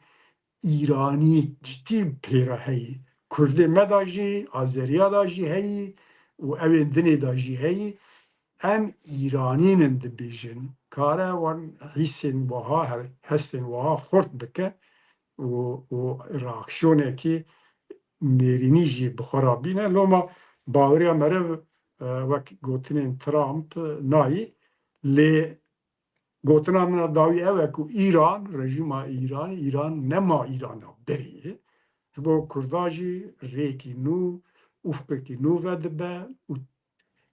Îranî citî pê re heyî. Kurdê me de jî, Azeriya de jî heyî û ewên dinê de jî heyî. Em Îranîn in dibêjin. Kare wan hîsên wiha, he-, hestên wiha xurt bike û, û reaksiyonekî nêrînî jî bi xwe re bîne. Loma baweriya meriv, e, wek gotinên Trump nayî, lê gotina min a dawî ew e ku Îran, rejîma Îran, Îran nema Îrana berê ye. Ji bo Kurda jî rêkî nû, ufqekî nû vedibe û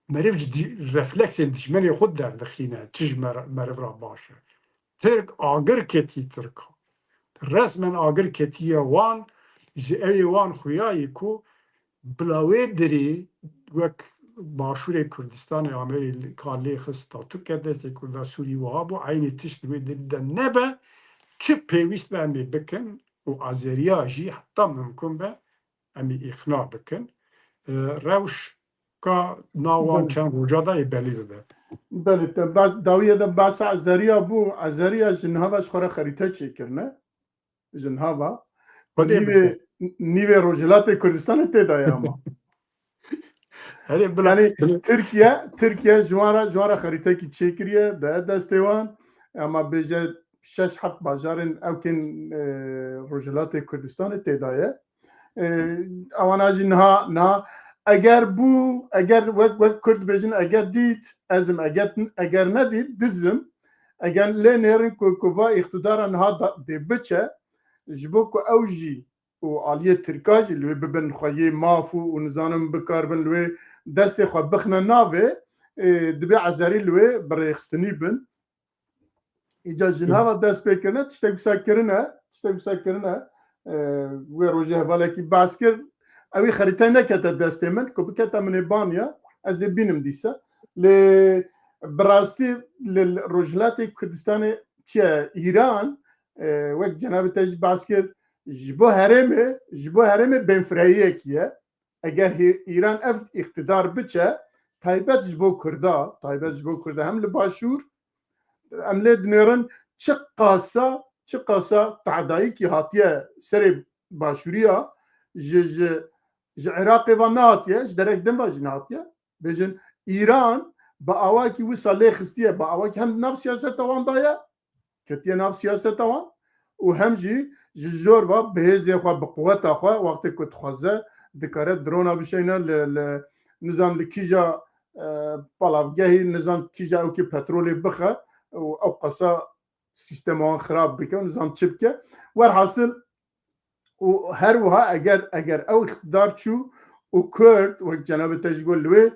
meriv ji dî-, refleksên dijmenê xwe derdixîne, çi ji mer-, meriv re baş e. Tirk agir ketî Tirkan. Resmen agir ketiye wan, ji ewê wan xuyayî ku bila wê dirê wek Başûrê Kurdistanê Amerîka lê xist statû ke destê Kurda Sûrî wiha bû, eynî tişt wê dirî de nebe, çi pêwîst be em ê bikin û Azeriya jî heta mimkun be em ê îqna bikin. E, rewşka nav wan Belê. çend roja de ê belî bibe. Belê, te bas, dawiyê de basa Azeriya bû. Azeriya ji niha ve ji xwe re xerîte çêkirine. Ji niha ve. Xwedê Nîvê, bike. nîvê Rojhilatê Kurdistanê tê de ye ama. Herê bila. Yani Tirkiye, Tirkiye ji wan re, ji wan re xerîtekî çêkiriye, de destê wan. Ama bêje şeş heft bajarên ewkên, e, Rojhilatê Kurdistanê tê de ye. E, ewana jî niha, niha eger bû, eger wek, wek Kurd bêjin, eger dît, ez im, eger, eger nedît, diz im. Eger lê nêrin ku, ku va îqtidara niha da, dê biçe, ji bo ku ew jî û aliyê Tirka jî li wê bibin xweyê maf û, û nizanim bikaribin li wê destê xwe bixine navê, e, dibê Ezerî li wê bi rêxistinî bin. Îca ji niha ve dest pê kirine, tiştek wisa kirine, tiştek wisa kirine, e, wê rojê hevalekî behs kir. Ew ê xerîteyê nekete destê min, ku bikete min ê baniya, ez ê bînim dîsa. Lê bi rastî li, li Rojhilatê Kurdistanê çi ye? Îran, e, wek cenabê te jî behs kir, ji bo herêmê, ji bo herêmê bênfirehiyekî ye. Eger hê-, Îran ev îqtidar biçe, taybet ji bo Kurda, taybet ji bo Kurda hem li Başûr, em lê dinêrin çi qasa, çi qasa tadayîkî hatiye serê Başûriya, ji, ji, ji Iraqê ve nehatiye, ji derek din ve jî nehatiye. Bêjin, Îran bi awakî wisa lê xistiye, bi awakî hem di nav siyaseta wan de ye, ketiye nav siyaseta wan û hem jî ji jor ve bi hêzê xwe, bi quweta xwe, wextê ku dixwaze, dikare drona bişeyne li, li, nizam li kîja, e, palavgehî, nizam kîja ewkê petrolê bixe û ew qasa sîstema wan xirab bike û nizam çi bike. Werhasil, û her wiha eger, eger ew îqtidar çû û Kurd, wek cenabê te jî got, li wê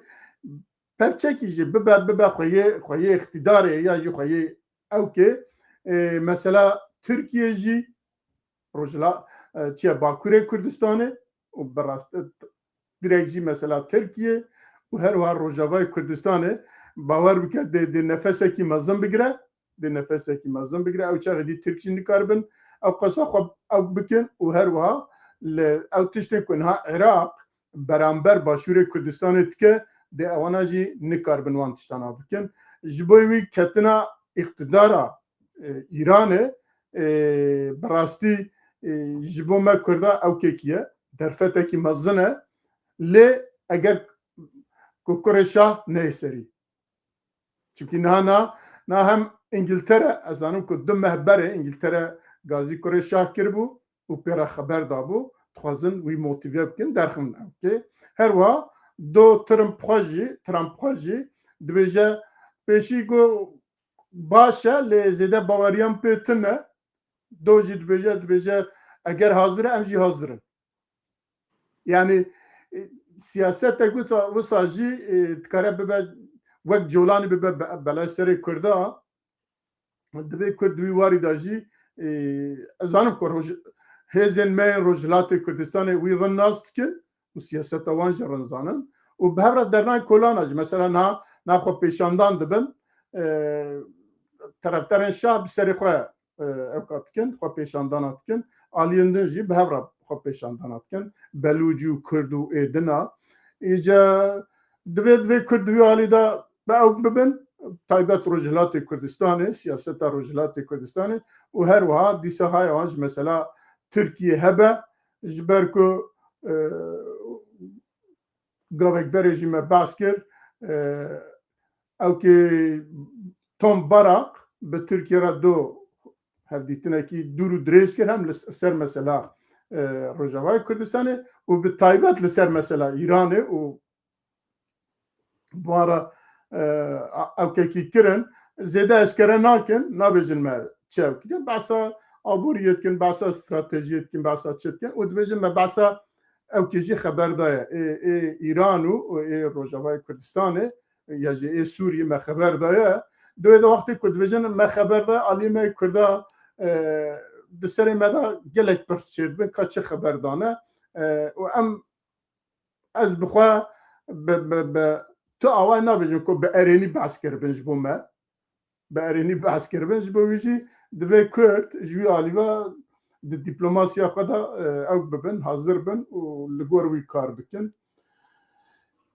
perçekî jî bibe, bibe xweyê, xweyê îqtidarê ya jî xweyê ewkê, e, mesela Tirkiye jî, Rojhila-, e, çi ye, Bakurê Kurdistanê û bi rast-, e, direk jî mesela Tirkiye û her wiha Rojavayê Kurdistanê, bawer bike dê, dê nefesekî mezin bigire, dê nefesekî mezin bigire. Ew çaxê dî Tirk jî nikaribin ew qasa xwe ew bikin û her wiha li ew tiştên ku niha Iraq beramber Başûrê Kurdistanê dike, dê ewana jî nikaribin wan tiştana bikin. Ji bo wî ketina îqtidara, e, Îranê, e, bi rastî, e, ji bo me Kurda ewkekî ye, derfetekî mezin e. Lê eger ku kurê şah neyê serî. Çimkî niha na, na hem Îngiltere, ez zanim ku du meh berê Îngiltere gazî kurê şah kiribû û pê re xeber dabû, dixwazin wî motive bikin, derxin ewkê. Her wiha do Trump xwe jî, Trump xwe jî dibêje, pêşî got baş e, lê zêde baweriyan pê tune. Do jî dibêje, dibêje, eger hazir e, em jî hazir in. Yani, e, siyasetek wisa, wisa jî, e, dikare bibe, wek Colanî bibe be-, belaş serê Kurda. Divê Kurd di wî warî de jî, e, ez zanim ku roj-, hêzên me yên Rojhilatê Kurdistanê wî rind nas dikin û siyaseta wan jî rind zanin. Û bi hev re dernayên kolana jî, mesela niha, niha xwe pêşandan dibin, e, terefdarên şah bi serê xwe, e, ewka dikin, xwe pêşandana dikin. Aliyên din jî bi hev re xwe pêşandana dikin. Belûcî û Kurd û êdina. Îca divê, divê Kurd di wî alî de bi ew bibin, taybet Rojhilatê Kurdistanê, siyaseta Rojhilatê Kurdistanê û her wiha dîsa haya wan ji mesela Tirkiye hebe, ji ber ku e, gavek berê jî me behs kir. E, ew kê Tom Barak bi Tirkiye re do hevdîtinekî dûr û dirêj kir, hem li ser mesela, e, Rojavayê Kurdistanê û bi taybet li ser mesela Îranê û bi wan re, e, ewkekî kirin, zêde eşkere nakin, nabêjin me çi ew kirin. Behsa aboriyê dikin, behsa stratejiyê dikin, behsa çi dikin û dibêjin me behsa ewkê jî xeber daye. Ê, ê Îran û, û ê Rojavayê Kurdistanê ya jî ê Sûriyê me xeber daye. Di wê de wextê ku dibêjin me xeber daye, alî me Kurda, e, di serê me de gelek pirs çêdibin ka çi xeber dane. E, û em Ez bi xwe bi, bi, bi tu awayê nabêjim ku bi erênî behs kiribin ji bo me. Bi erênî behs kiribin, ji bo wî jî divê Kurd ji wî alî ve di diplomasiya xwe de, e, ew bibin, hazir bin û li gor wî kar bikin.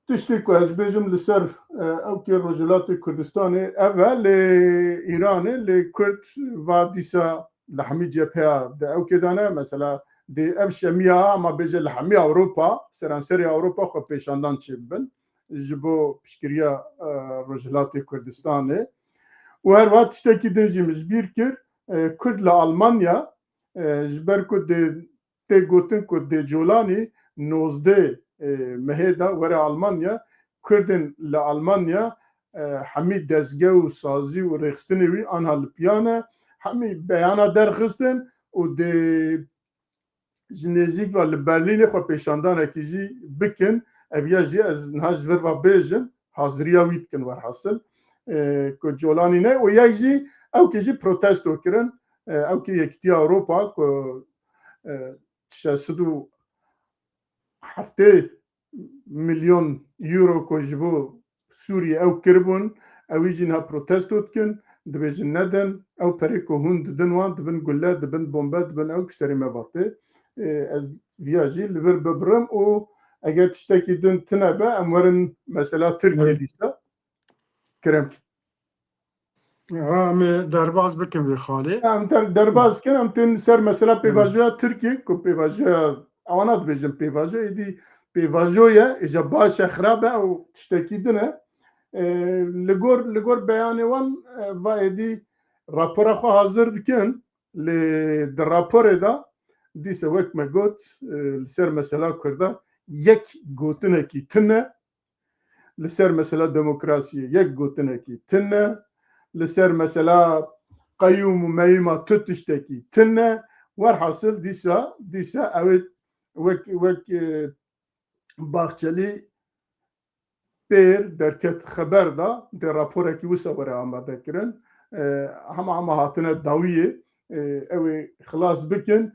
Tiştê ku ez bêjim li ser, e, ew kê Rojhilatê Kurdistanê ev e, lê Îranê, lê Kurd va dîsa li hemî cepheya di ew kê de ne. Mesela, dê ev şemiya, ama bêje li hemî Ewropa, seranserê Ewropa xwe pêşandan çêbibin ji bo piştgiriya, e, Rojhilatê Kurdistanê. Û her wiha tiştekî din jî min ji bîr kir, e, Kurd li Almanya, e, ji ber ku dê, tê gotin ku dê Colanî nozdeh, e, mehê de were Almanya, Kurdên li Almanya, e, hemî dezge û sazî û rêxistinê wî anha li piya ne, hemî beyana derxistin û dê ji nêzîk ve li Berlînê xwe pêşandanekî jî bikin. Ev ya jî ez niha ji vir ve bêjim, haziriya wî dikin werhasil, e, ku Colanî ne û yek jî, ew kê jî protesto kirin, e, ew kê Yekîtiya Ewropa ku, e, şeş sed û heftê milyon euro ku ji bo Sûriyê ew kiribûn, ew jî niha protesto dikin, dibêjin nedin, ew perê ku hûn didin wan, dibin gule, dibin bombe, dibin ew ku serê me vatê. Ê, ez viya jî li vir bibirim û eger tiştekî din tine be, em werin mesela Tirkiye dîsa. Kerem. Ha, em ê derbas bikin vê xalê. Em der-, derbas dikin, em tên ser mesela pêvajoya Tirkiyê, ku pêvajoya, ewana dibêjin pêvajo, êdî pêvajo ye, êja baş e, xirab e, ew tiştekî din e. E, li gor, li gor beyanê wan, e, va êdî rapora xwe hazir dikin, lê di raporê de dîse wek me got, e, li ser mesela Kurda yek gotinekî tune, li ser mesela demokrasiyê yek gotinekî tune, li ser mesela qeyûm û meyûma tu tiştekî tune. Werhasil dîsa, dîsa ew ê wek, wek, e, Bahçelî pêr derket xeber da, dê raporekî wisa were amade kirin. E, hema hema hatine dawiyê, e, ew ê xilas bikin.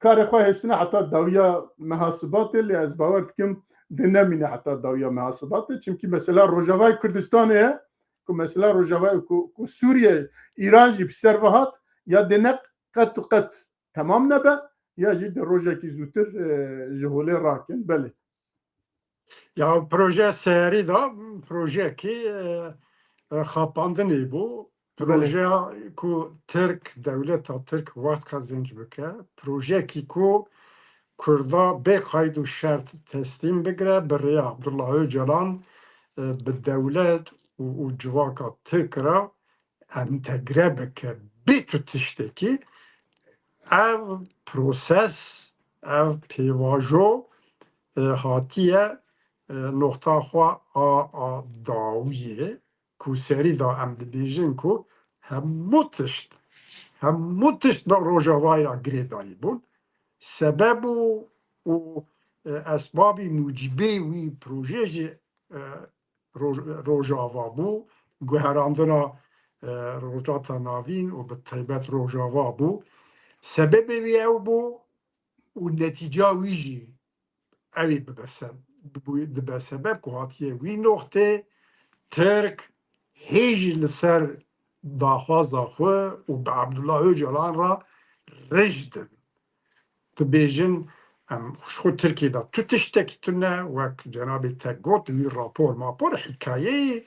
Karê xwe hêştine heta dawiya meha Sibatê, lê ez bawer dikim dê nemîne heta dawiya meha Sibatê. Çimkî mesela Rojavayê Kurdistanê ye, ku mesela Rojavayê ku, ku Sûriye, Îran jî bi ser ve hat, ya dê ne qet û qet temam nebe, ya jî dê rojekî zûtir, e, ji holê rakin. Belê. Ya proje Seyarî da projeyekî, e, e, xapandinê bû. Belê. Projeya ku Tirk, dewleta Tirk wext qezenc bike. Projeyekî ku Kurda bê qayd û şert teslîm bigire, bi rêya Abdullah Ocalan, e, bi dewlet û, û civaka Tirk re entegre bike. Bê tu tiştekî, ev proses, ev pêvajo, e, hatiye, e, noqta xwe a, a dawiyê, ku serî de em dibêjin ku hemû tişt, hemû tişt bi Rojavayê re girêdayî bûn. Sebeb û, û, e, esbabî mucîbê wî projê jî, e, Roj-, Rojava bû, guherandina, e, Rojhilata Navîn û bi taybet Rojava bû. Sebebê wî ew bû û netîca wî jî ew ê bibe se-, bibû-, dibe sebeb ku hatiye wî noqtê Tirk hê jî li ser daxwaza xwe û bi Abdullah Ocalan re rij din. Dibêjin, em ji xwe Tirkiyê de tu tiştekî tune, wek cenabê te got, wî rapor mapor hikayeyê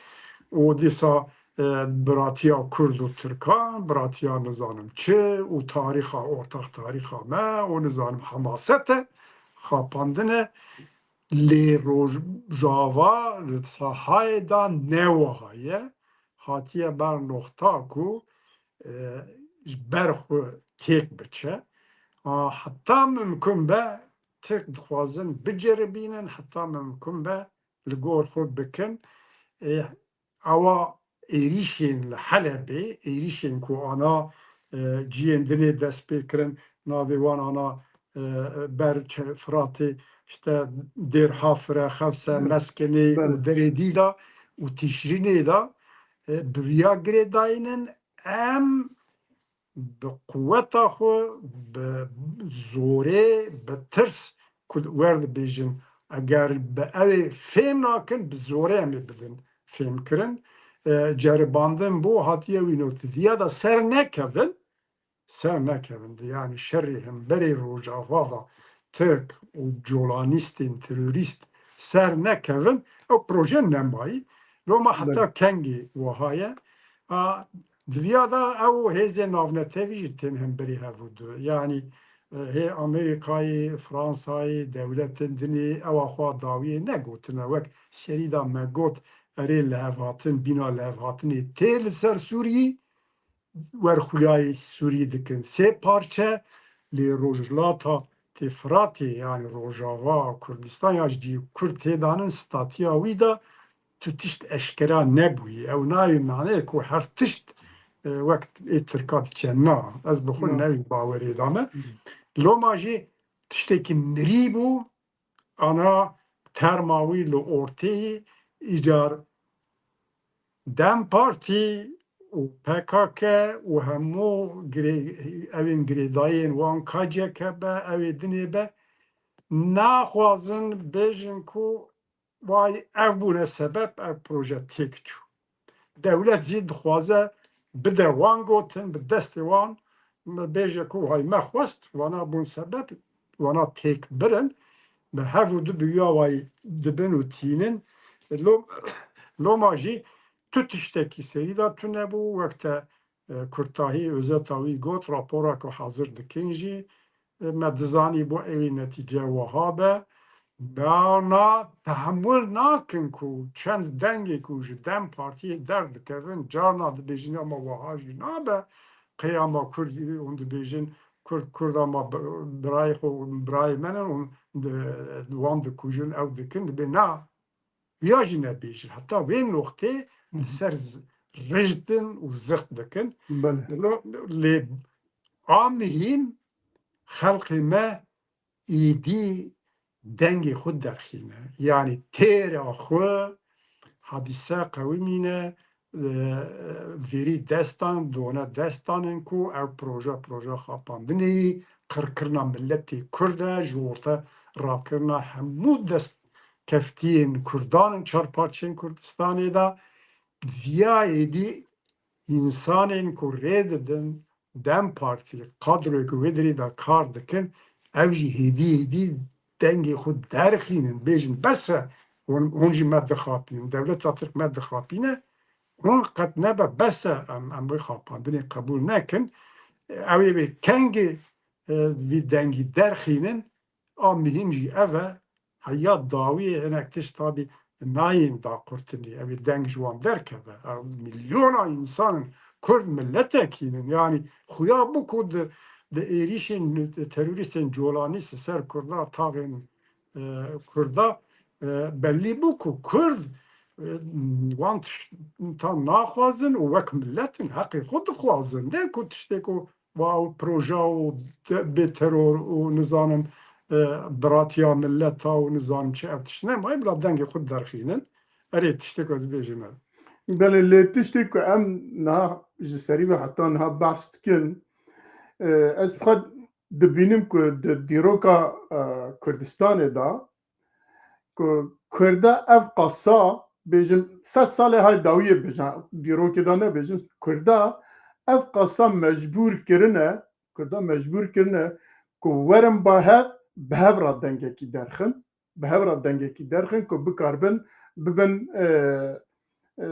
û dîsa, e, biratiya Kurd û Tirkan, biratiya nizanim çi û tarîxa ortax tarîxa me û nizanim hemaset e. xapandine. Lê Rojava li sahayê de ne wiha ye. Hatiye ber noxta ku, e, ji ber xwe têk biçe. A, heta mimkun be Tirk dixwazin biceribînin, heta mimkun be li gor xwe bikin. E, ewa êrîşên li Helebê, êrîşên ku ana, e, ciyên dinê dest pê kirin, navê wan ana, e, ber çe-, Firatê, işte Dêrha, Fire, Xefse, Meskinê û Derê Dîda û Tîşrînê de, e, bi viya girêdayînin, em bi quweta xwe, bi zorê, bi tirs ku wer dibêjin, eger bi ew ê fêm nakin, bi zorê em ê bidin fêmkirin. E, ceribandin bû, hatiye wî notî. Diya da ser nekevin, ser nekevin. Di, yanî şerê hemberê Rojava da Tirk û colanîstên terorîst ser nekevin, ew proje nemayî. Loma heta kengî wiha ye. A, diviya da ew hêzên navnetewî jî tên hemberî hev û du. Yanî, e, hê Amerîkayê, Fransayê, dewletên dinê ewa xwe dawiyê negotine. Wek serî da me got, erê lihevhatin, bîna lihevhatinê tê li ser Sûriyê, werxweyayê Sûriyê dikin sê parçe, lê Rojhilata tê Firatê, yanî Rojava Kurdistan ya jî Kurd tê danin, statiya wî de tu tişt eşkera nebûyî. Ew nayê maneyê ku her tişt, e, wek ê Tirka diçe. Na, ez bi xwe ne wî bawerê de me. Loma jî tiştekî mirî bû, ana terma wî li orteyê, îcar DEM Partî û P K K û hemû girê-, evên girêdayên wan, K C K be, ew ê dinê be, naxwazin bêjin ku vay ev bûne sebeb ev proje têk çû. Dewlet jî dixwaze bide wan gotin, bi destê wan, bêje ku vay me xwest, wana bûn sebeb, wana têk birin, bi hev û du bi wî awayî dibin û tînin. Lo-, loma jî tu tiştekî serî de tune bû, wek te, e, kurtahî, özeta wî got, rapora ku hazir dikin jî, e, me dizanî bû ewî netîce wiha be. Bana tehemûl nakin ku çend dengê ku ji DEM Partiyê derdikevin, carna dibêjin ama wiha jî nabe, qey ama Kurd, hûn dibêjin, Kurd, Kurd ama bi-, birayê xwe, birayê me ne, hûn di-, wan dikujin, ew dikin, dibê na, viya jî nebêjin. Heta wê noqtê li ser z-, rijd in û zixt dikin. Belê. Lo-, lê a mihîm xelqê me êdî dengê xwe derxîne. Yanî têra xwe hadîse qewimîne, e, vêrî destan, done destanin ku ev proje, proje xapandinê yî, qirkirina miletê Kurd e, ji orte rakirina hemû destkeftiyên Kurdan in çar parçeyên Kurdistanê de. Viya êdî însanên ku rê didin, DEM Partî, kadroyê ku wê derê de kar dikin, ew jî hêdî hêdî dengê xwe derxînin, bêjin, bes e, hûn, hûn jî me dixapînin, dewleta Tirk me dixapîne, hûn qet nebe, bes e, em, em wê xapandinê qebûl nekin. Ew ê wê kengê, e, vî dengî derxînin, a mihîm jî ev e, heya dawiyê hinek tişt tabî nayên daqurtinê, ew ê deng ji wan derkeve. Ew milyona însan in, Kurd miletekî nin. Yanî xuya bû ku di, di êrîşên terorîstên colanîst li ser Kurda, taxên, e, Kurda, e, bellî bû ku Kurd, e, wan tiştan naxwazin û wek milet in heqê xwe dixwazin. Ne ku tiştê ku va ew proja û de-, bê teror û nizanim, e, biratiya mileta û nizanim çi ev tişt nema, bila dengê xwe derxînin. Erê, tiştê ku ez bêjim ev. Belê, lê tiştê ku em niha ji serî ve heta niha behs dikin, e, ez xwe dibînim ku di dîroka, e, Kurdistanê de ku Kurda ev qasa, bêjin, sed salê hay dawiyê bêjin, dîrokê de nebêjin, Kurda ev qasa mecbûr kirine, Kurda mecbûr kirine ku werin ba hev, bi hev re dengekî derxin, bi hev re dengekî derxin ku bikaribin bibin, e, e,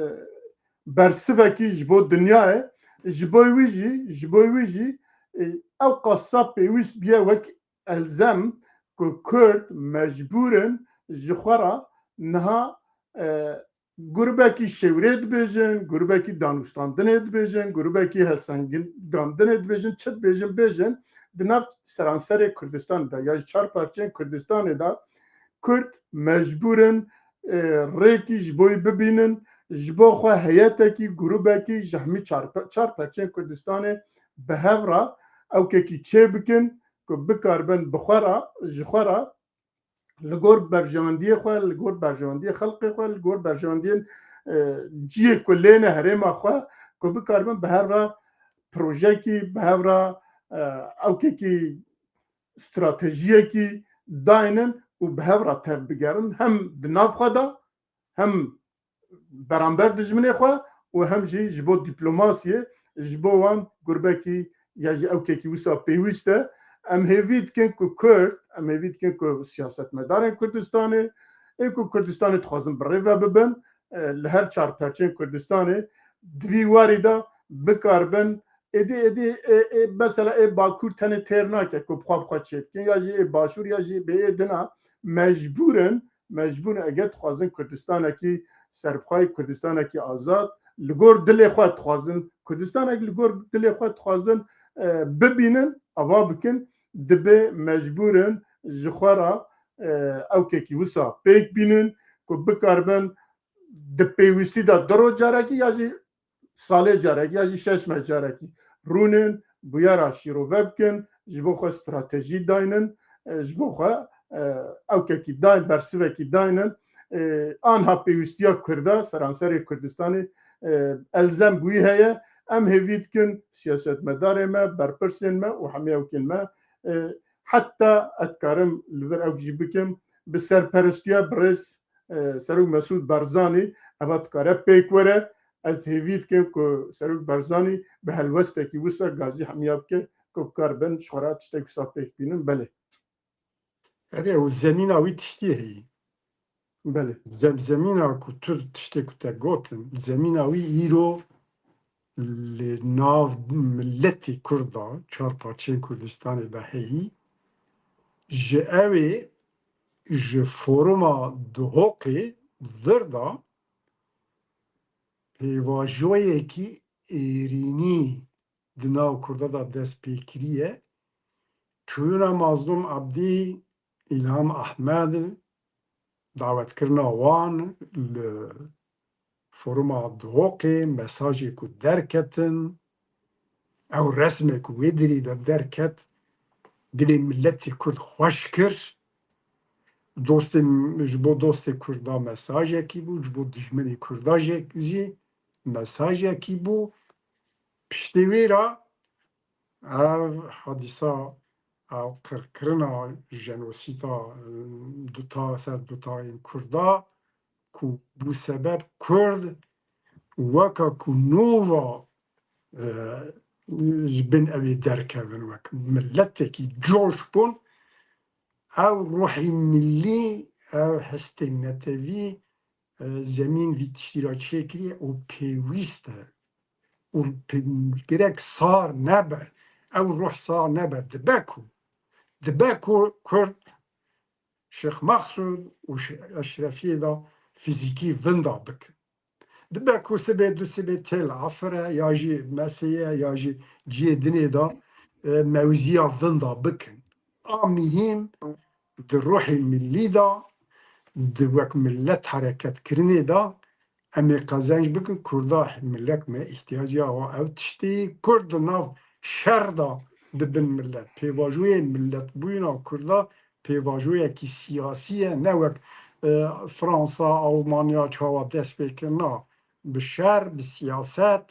bersivekî ji bo dinyayê. Ji bo wî jî, ji bo wî jî, e, ew qasa pêwîst bûye wek elzem ku Kurd mecbûr in ji xwe re niha, e, grûbekî şêwrê dibêjin, grûbekî danûstandinê dibêjin, grûbekî helsengandinê dibêjin, çi dibêjin bêjin, di nav seranserê Kurdistanê de ya ji çar parçeyên Kurdistanê de Kurd mecbûr in, e, rêkî ji bo wî bibînin, ji bo xwe heyetekî, grûbekî ji hemî çar, çar parçeyên Kurdistanê bi hev re ewkekî çêbikin ku bikaribin bi xwe re, ji xwe re, li gor berjewendiyê xwe, li gor berjewendiyê xelkê xwe, li gor berjewendiyên, e, cihê ku lê ne herêma xwe, ku bikaribin bi hev re projekî, bi hev re, e, ewkekî stratejiyekî daynin û bi hev re tev bigerin, hem di nav xwe de, hem beramber dijminê xwe û hem jî ji bo dîplomasiyê, ji bo wan gurbekî ya jî ewkekî wisa pêwîst e. Em hêvî dikin ku Kurd, em hêvî dikin ku siyasetmedarên Kurdistanê, ê ku Kurdistanê dixwazin bi rê ve bibin, e, li her çar perçeyên Kurdistanê di vî warî de bikaribin. Êdî, êdî, ê, ê, mesela ê Bakur tenê têr nake ku bi xwe bi xwe çê bikin, ya jî ê Başûr ya jî bê ê dina mecbûr in, mecbûr in, eger dixwazin Kurdistanekî serbixwe, Kurdistanekî azad, li gor dilê xwe dixwazin, Kurdistanek li gor dilê xwe dixwazin, e, bibînin, ava bikin, dibe mecbûr in ji xwe re, e, ewkekî wisa pêk bînin ku bikaribin di pêwîstî de du roj carekî ya jî salê carekî ya jî şeş meh carekî rûnin, bûyera şîrove bikin, ji bo xwe stratejî daynin, e, ji bo xwe, e, ewkekî dayn, bersivekî daynin. E, anha pêwîstiya Kurda, seranserê Kurdistanê, e, elzem bi wî heye. Em hêvî dikin siyasetmedarê me, berpirsên me û hemî ewkên me, e, heta ez dikarim li vir ewk jî bikim, bi serperiştiya birêz, e, Serok Mesûd Barzanî eva dikare pêk were. Ez hêvî dikim ku Serok Barzanî bi helwestekî wisa gazî hemiya bike ku bikaribin ji xwe re tiştek wisa pêk bînin. Belê. Erê, û zemîna wî tiştî heyî. Belê. Zem-, zemîna ku tu tiştê ku te gotin, zemîna wî îro li nav miletê Kurd de, çar parçeyên Kurdistanê de heyî, ji ew ê ji foruma Duhokê vir de pêvajoyekî êrînî di nav Kurda de dest pê kiriye. Çûyîna Mazlûm Ebdî, Îlham Ehmed, dawetkirina wan li foruma Duhokê, mesajê ku derketin, ew resmê ku wê dirî de derket, dilê miletê Kurd xweş kir. Dostê, ji bo dostê Kurda mesajekî bû, ji bo dijminê Kurda jî mesajekî bû. Piştî wê re ev hadîsa, ev qirkirina jenosîda, e, duta ser dutayên Kurda ku bû sebeb Kurd weka ku nûva, e, ji bin ew ê derkevin wek miletekî coş bûn, ew ruhî millî, ew hestê netewî, e, zemîn vî tiştî re çêkiriye û pêwîst e û pê-, gerek sar nebe, ew ruh sar nebe, dibe ku, dibe ku Kurd Şêx Mexsûd û Şê-, Eşrefiyê de fîzîkî vinda bikin. Dibe ku sibê du sibê têl afire ya jî meseye ya jî cihê dinê de, e, mewziya vinda bikin. A mihîm di ruhê millî de, di wek millet hereketkirinê de em ê qezenc bikin. Kurda millet me îhtiyacî ya ew tiştî. Kurd di nav şer de dibin millet. Pêvajoyê milletbûyîna Kurda pêvajoyekî siyasî ye, ne wek, e, Fransa, Almanya çawa dest pê kir. Na, bi şer, bi siyaset,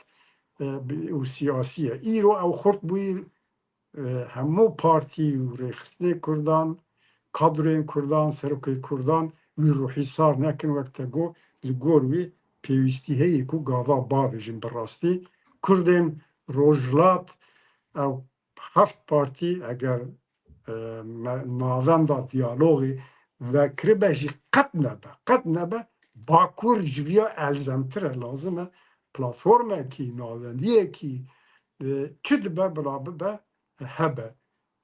e, bi, û siyasî ye. Îro ew xurt bûyî, e, hemû partî û rêxistinê Kurdan, kadroyên Kurdan, serokê Kurdan wî ruhî sar nekin, wek te got, li gor wî pêwîstî heye ku gava bavêjin. Bi rastî Kurdên Rojhilat, ew heft partî eger, e, me-, navenda diyalogê vekiribe jî qet nebe, qet nebe, Bakur ji viya elzemtir e, lazim e platformekî, navendiyekî, e, çi dibe bila bibe, hebe.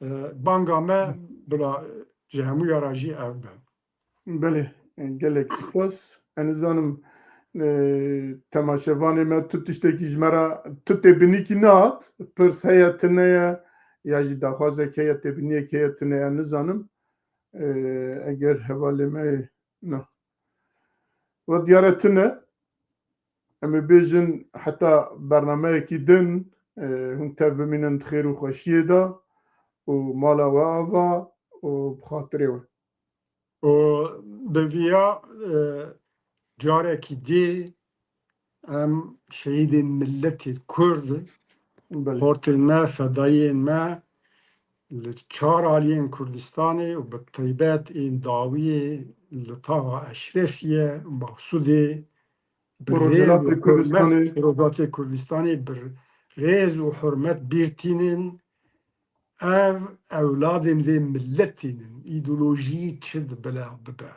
E, banga me bila, ji hemûya re jî ev be. Belê, gelek spas. Ez nizanim, e, temaşevanê me tu tiştekî ji me re, tu tê binîkî nehat, pirs heye tune ye, ya jî daxwazek heye, têbiniyek heye tune ye, nizanim. E, eger hevalê me, na. We diyare tune. Em ê bêjin heta bernameyekî din, e, hûn tev bimînin di xêr û xweşiyê de û mala we ava û bi xatirê we. Û bi viya, e, carekî dî em şehîdên miletê Kurd, Belê. xortên me, fedayiyên me li çar aliyên Kurdistanê û bi taybet ên dawiyê li taxa Eşrefiyê, Maqsûdê, bi Û rêz û Rojhilatê Kurdistanê. hurmet, Rojhilatê Kurdistanê bi rêz û hurmet bîr tînin. Ev ewladên vê miletê nin, îdeolojiyî çi dibe bila bibe.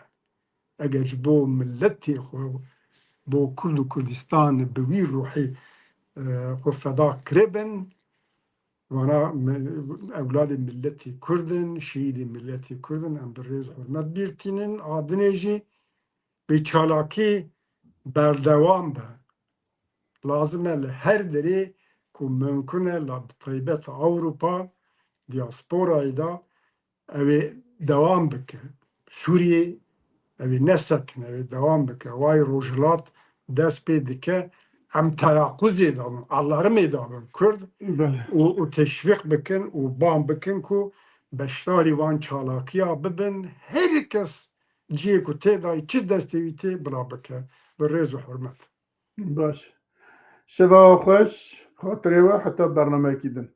Eger ji bo miletê xwe, bo Kurd û Kurdistan bi wî ruhî, e, xwe feda kiribin, vana mi-, ewladê miletê Kurd in, şehîdê miletê Kurd in, em bi rêz hurmet bîr tînin. A dinê jî vê çalakî berdewam be. Lazim e li her derê ku mimkun e, la bi taybet Ewropa, diasporayê de ew ê dewam bike. Sûriyê ew ê nesekine, ew ê dewam bike. Way Rojhilat dest pê dike, em teyaquzê de bin, alarmê de bin Kurd Belê. û, û teşvîq bikin û bang bikin ku beşdarî van çalakiya bibin. Her kes cihê ku tê dayî çi destê wî tê bila bike. Bi rêz û hurmet. Baş. Şeva xweş, xatirê we heta bernameyekî din.